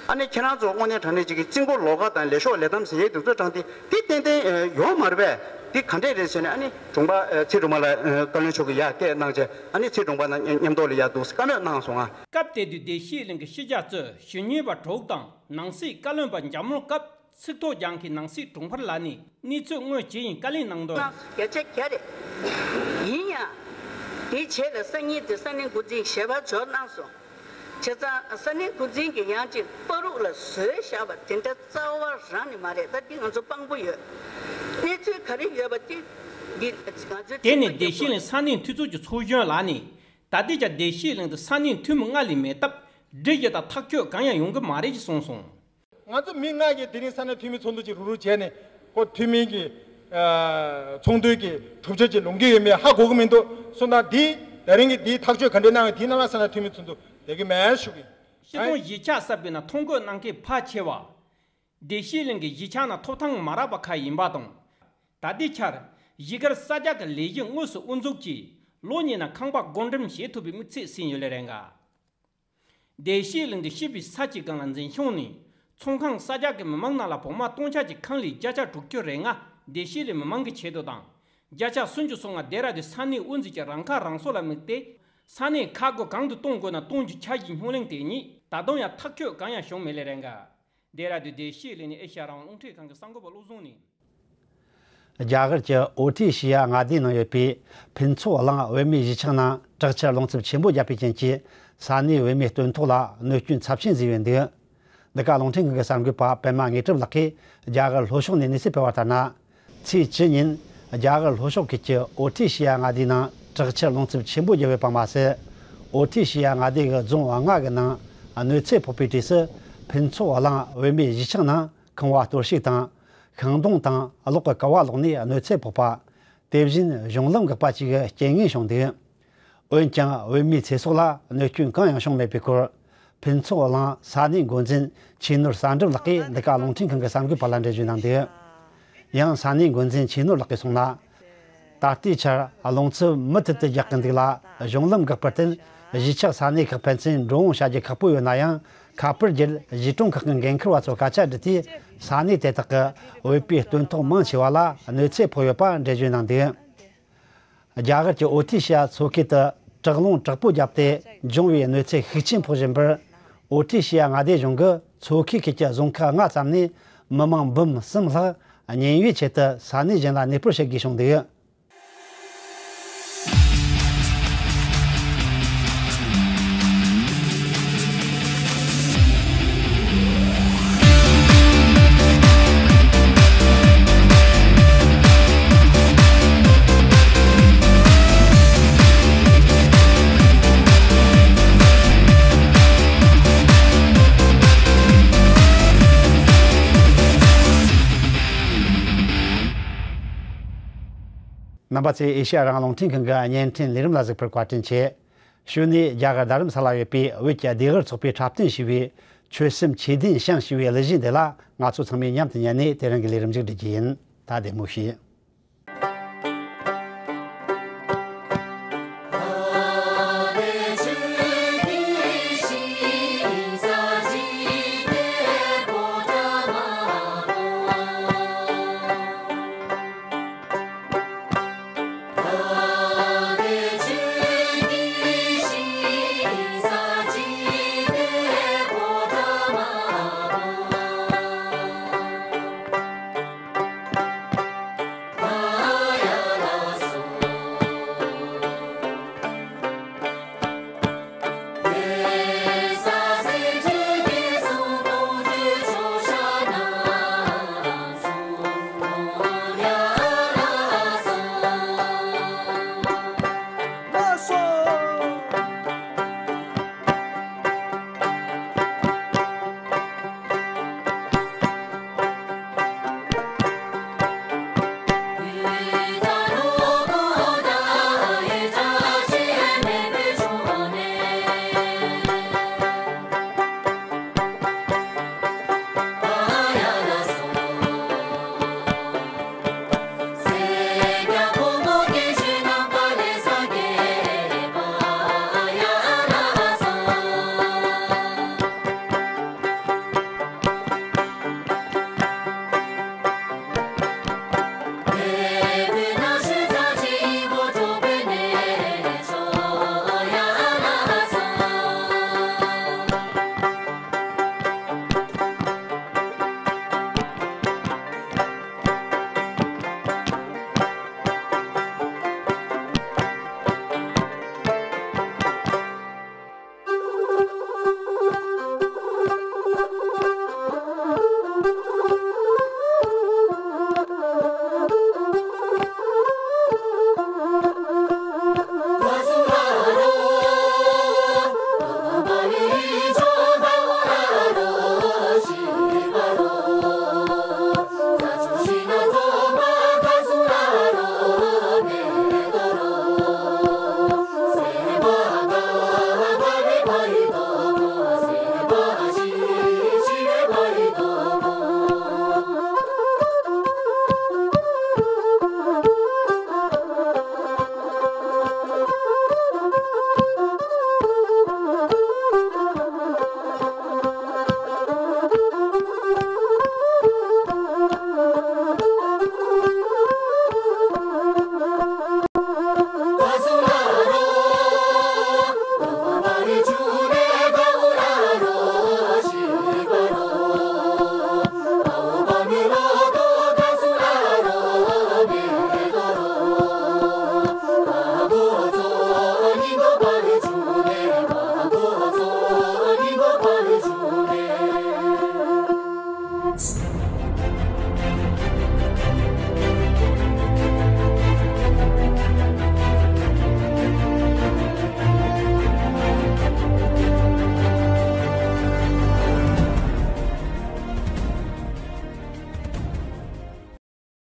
ཨ་ནི་ཁྱེད་རང་ཚོ་དངོས་གནས་དྲང་གནས་ཅིག་གི་རྩིས་འཁོར་ལོགས་ཀ་དང་ལས་ཤོག་ལས་ཐམ་ཟེར་ཡས་དེ་ཚོ་དྲངས་ཏེ་དེ་ཏན་ཏན་ཡོང་མ་རེད་པས། དེ་ག་འདྲས་རེད་ཟེར་ནས་ཨ་ནི་དྲུང་པ་ཚེ་སྒྲོལ་མ་ལ་བཀའ་བློན་མཆོག་གིས་ཡ་སྐད་གནང་བྱས། ཨ་ནི་ཚེ་སྒྲོལ་མ་དང་མཉམ་ཐོག་ལ་ཡ་འདུག་བཀའ་མོལ་གནང་སོང་ང་། སྐབས་དེ་དུས་བདེ་སྐྱིད་གླིང་གི་སྤྱི་ཁྱབ་གཙོས་གཞོན་ནུ་པ་དྲུག་དང་ནང་སྲིད་བཀའ་བློན་པ་འཇམ་རོང་སྐབས་ཚིག་ཐོ་རྒྱག་མཁན་ནང་སྲིད་དྲུང་འཕར་ལགས་ནས་གནས་ཚུལ་དངོས་ཇི་ཡིན་བཀའ་ལན་གནང་དོན། ན་བརྒྱ་ཆ་བརྒྱ་རེད། ཡིན་ཡང་། དེའི་རྗེས་ལ་སང་ཉིན་དེ་ས་གནས་འགོ་འཛིན་ཞལ་པར་འབྱོར་གནང་སོང་། བྱས་ཙང་ས་གནས་འགོ་འཛིན་གྱིས་ཡང་ཅིག་བར་རུག་ལ་བཟོས་བཞག་པ་དེ་འདྲ་རྩ་བ་རང་ནས་མ་རེད། ད་འདི་ང་ཚོ་དཔང་པོ་ཡོད། གནས་ཚུལ་ག་རེ་ཡོད་པ་དེ་འདི་ང་ཚོས། དེ་ནས་བདེ་སྐྱིད་གླིང་ས་གནས་འཐུས་ཚོགས་ཀྱི་ཚོགས་གཞོན་ལགས་ནས་ད་ལྟའི་ཆར་བདེ་སྐྱིད་གླིང་དུ་ས་གནས་འཐུས་མི་ལྔ་ལས་མེད་སྟབས་སྒྲིག་གཞི་དང་ཐག་གཅོད་གང་ཡང་ཡོང་གི་མ་རེད་ཅེས་གསུངས་སོང་། ང་ཚོ་མི་ལྔ་གིས་དེ་རིང་ས་གནས་འཐུས་མི་ཚོགས་འདུ་ཅིག་རུག་རུག་བྱས་ནས་ཁོ་འཐུས་མི་གི་ཨ་ཚོགས་འདུ་གི་གྲུབ་ཆ་ཅིག་ལོངས་ཀྱི་ཡོད་མེད་ཧ་གོ་གི་མི་འདུག་སོང་ཙང་འདི་དེ་རིང་གི་འདིའི་ཐག་གཅོད་ག་འདྲས་གནང་བའི་དེའི་ནང་ལ་ས་གནས་འཐུས་མི་ཚོགས་འདུ་བསྡད་ཀྱི་མེད་ཞུ་གི། སྤྱི་དོན་གཞིས་ཆགས་གསར་སྤེལ་ནང་ཐོ་འགོད་གནང་མཁན་ཕལ་ཆེ་བ། བདེ་སྐྱིད་གླིང་གི་གཞིས་ཆགས་ནང་ཐོབ་ཐང་མ་རག་པ་ཁག་ཡིན་པ་དང་། ད་ལྟའི་ཆར་གཞིས་སྒར་གསར་རྒྱག་གི་ལས་གཞི་དངོས་སུ་དབུ་འཛུགས་ཀྱིས་ལོ་གཉིས་ནང་ཁང་པ་བགོ་འགྲེམས་བྱེད་ཐུབ་པའི་དམིགས་ཚད་ཟིན་ཡོད་ལེ་རེད་འགའ། བདེ་སྐྱིད་གླིང་གི་སྤྱི་པའི་ས་གཅིག་སྒང་ལ་འཛིན་སྐྱོང་ནས་ཚོང་ཁང་གསར་རྒྱག་གི་མི་མང་ནང་ལ་བོགས་མ་སྟོང་ཆ་གཅིག་ཁང་ལས་བརྒྱ་ཆ་དྲུག་ཅུ་རེ་ལྔ་བདེ་སྐྱིད་གླིང་མི་མང་གི་ཆེད་དུ་དང་། བརྒྱ་ཆ་སུམ་ཅུ་སོ་ལྔ་ལྡེ་ར་ལྡུན་ས་གནས་དབུ་འཛིན་གྱི་རང་ཁ་རང་གསོ་ལ་དམིགས་ཏེ། ས་གནས་ཁག་དགུ་གང་དུ་གཏོང་དགོས་ན་གཏོང་རྒྱུ་འཆར་གཞིའི་སྙོག་གླེང་དེ་ཉིད་ད་དུང་ཡང་ཐག་གཅོད་གང་ཡང་བྱུང་མེད་ལེ་རེད་འགའ། ལྡེ་ར་ལྡུན་བདེ་སྐྱིད་གླིང་ནས་ཨེ་ཤ་ཡ་རང་དབང་རླུང་འཕྲིན་ཁང་གི་གསར་འགོད་པ་བློ་བཟང་ནས། རྒྱ་གར་གྱི་ཨོ་ཏི་ཤི་ཡ་མངའ་སྡེའི་ནང་ཡོད་པའི་ཕུན་ཚོགས་གླིང་བོད་མིའི་གཞིས་ཆགས་ནང་དྲག་ཆར་རླུང་འཚུབ་ཆེན་པོ་བརྒྱབ་པའི་རྐྱེན་གྱིས་ས་གནས་བོད་མིའི་སྟོན་ཐོག་ལ་གནོད་སྐྱོན་ཚབས་ཆེན་བཟོས་ཡོད་འདུག་འདི་ག་རླུང་འཕྲིན་ཁང་གི་གསར་འགོད་པ་པད་མ་དངོས་གྲུབ་ལགས་ཀྱིས་རྒྱ་གར་ལྷོ་ཕྱོགས་ནས་གནས་ཚུལ་སྤེལ་བ་ལྟར་ན། ཚེས་བཅུ་ཉིན་རྒྱ་གར་ལྷོ་ཕྱོགས་ཁུལ་གྱི་ཨོ་ཏི་ཤི་ཡ་མངའ་སྡེའི་ནང་དྲག་ཆར་རླུང་འཚུབ་ཆེན་པོ་བརྒྱབ་ཡོད་པ་མ་ཟད། ཨོ་ཏི་ཤི་ཡ་མངའ་སྡེ་གི་རྫོང་ལྔ་གི་ནང་གནོད་འཚེ་ཕོག་པའི་དུས་སུ་ཕུན་ཚོགས་གླིང་བོད་མིའི་གཞིས་ཆགས་ནང་ཁང་བ་གཏོར་བཤིག་དང་། ཤིང་སྡོང་དང་གློག་གི་ཀ་བ་ལོག་ནས་གནོད་འཚེ་ཕོག་པ། དེ་བཞིན་གཞུང་ལམ་འགག་པ་བཅས་ཀྱི་རྐྱེན་ངན་བྱུང་འདུག་འོན་ཀྱང་བོད་མིའི་ཚེ་སྲོག་ལ་གནོད་སྐྱོན་གང་ཡང་བྱུང་མེད་པའི་སྐོར། ཕུན་ཚོགས་གླིང་ས་གནས་འགོ་འཛིན་ཆོས་ནོར་གསལ་འགྲུབ་ལགས་ཀྱིས་འདི་ག་རླུང་འཕྲིན་ཁང་གི་གསར་འགོད་པ་ལ་འགྲེལ་བརྗོད་གནང་འདུག་ཡང་ས་གནས་འགོ་འཛིན་ཆོས་ནོར་ལགས་ཀྱིས་གསུངས་ན། ད་ལྟའི་ཆར་རླུང་འཚུབ་མུ་མཐུད་དུ་རྒྱག་གིན་འདུག་ལ། གཞུང་ལམ་འགག་པར་བརྟེན་གཞིས་ཆགས་ས་གནས་ཁག་ཕན་ཚུན་འགྲོ་འོང་བྱ་རྒྱུ་ཁག་པོ་ཡོད་ན་ཡང་། ཁ་པར་བརྒྱུད་གཞིས་གྲོང་ཁག་གི་འགན་འཁུར་བ་ཚོ་སྐད་ཆ་བསྒྲིལ་ཏེ། ས་གནས་དེ་དག་གི་བོད་པའི་སྟོན་ཐོག་མང་ཆེ་བ་ལ་གནོད་འཚེ་ཕོག་ཡོད་པ་འགྲེལ་བརྗོད་གནང་འདུག་རྒྱ་གར་གྱི་ཨོ་ཏི་ཤི་ཡ་མཚོ་ཁུལ་དུ་ དྲག་རླུང་དྲག་པོ་བརྒྱབ་སྟེ་འབྱུང་བའི་གནོད་འཚེ་ཤུགས་ཆེན་ཕོག་བཞིན་པར། ཨོ་ཊི་ཤི་ཡ་མངའ་སྡེ་གཞུང་གིས་མཚོ་ཁུལ་ཁུལ་གྱི་རྫོང་ཁག་ལྔ་ཙམ་ནས་མི་མང་འབུམ་གསུམ་ལྷག་ཉེན་གཡོལ་ཆེད་དུ་ས་གནས་གཞན་ལ་གནས་སྤོར་བྱེད་དགོས་བྱུང་འདུག། རྣམ་པ་ཚོས་ཨེ་ཤེ་ཡ་རང་དབང་རླུང་འཕྲིན་ཁང་གི་བརྙན་འཕྲིན་ལས་རིམ་ལ་གཟིགས་པར་བཀའ་དྲིན་ཆེ། གཞུག་ནས་རྒྱ་གར་རྡ་རམ་ས་ལར་ཡོད་པའི་བོད་ཀྱི་སྡེ་ཁུལ་ཚོགས་པས་འཁྲབ་སྟོན་བྱས་པའི་ཆོལ་གསུམ་ཆོས་ལྡན་ཞིང་ཞེས་པའི་གླུ་གཞས་འདི་ལ་ང་ཚོ་ཚང་མས་མཉམ་དུ་ཉན་ནས་དེ་རིང་གི་ལས་རིམ་མཇུག་སྒྲིལ་རྒྱུ་ཡིན། ད་བདེ་མོ་བྱོས།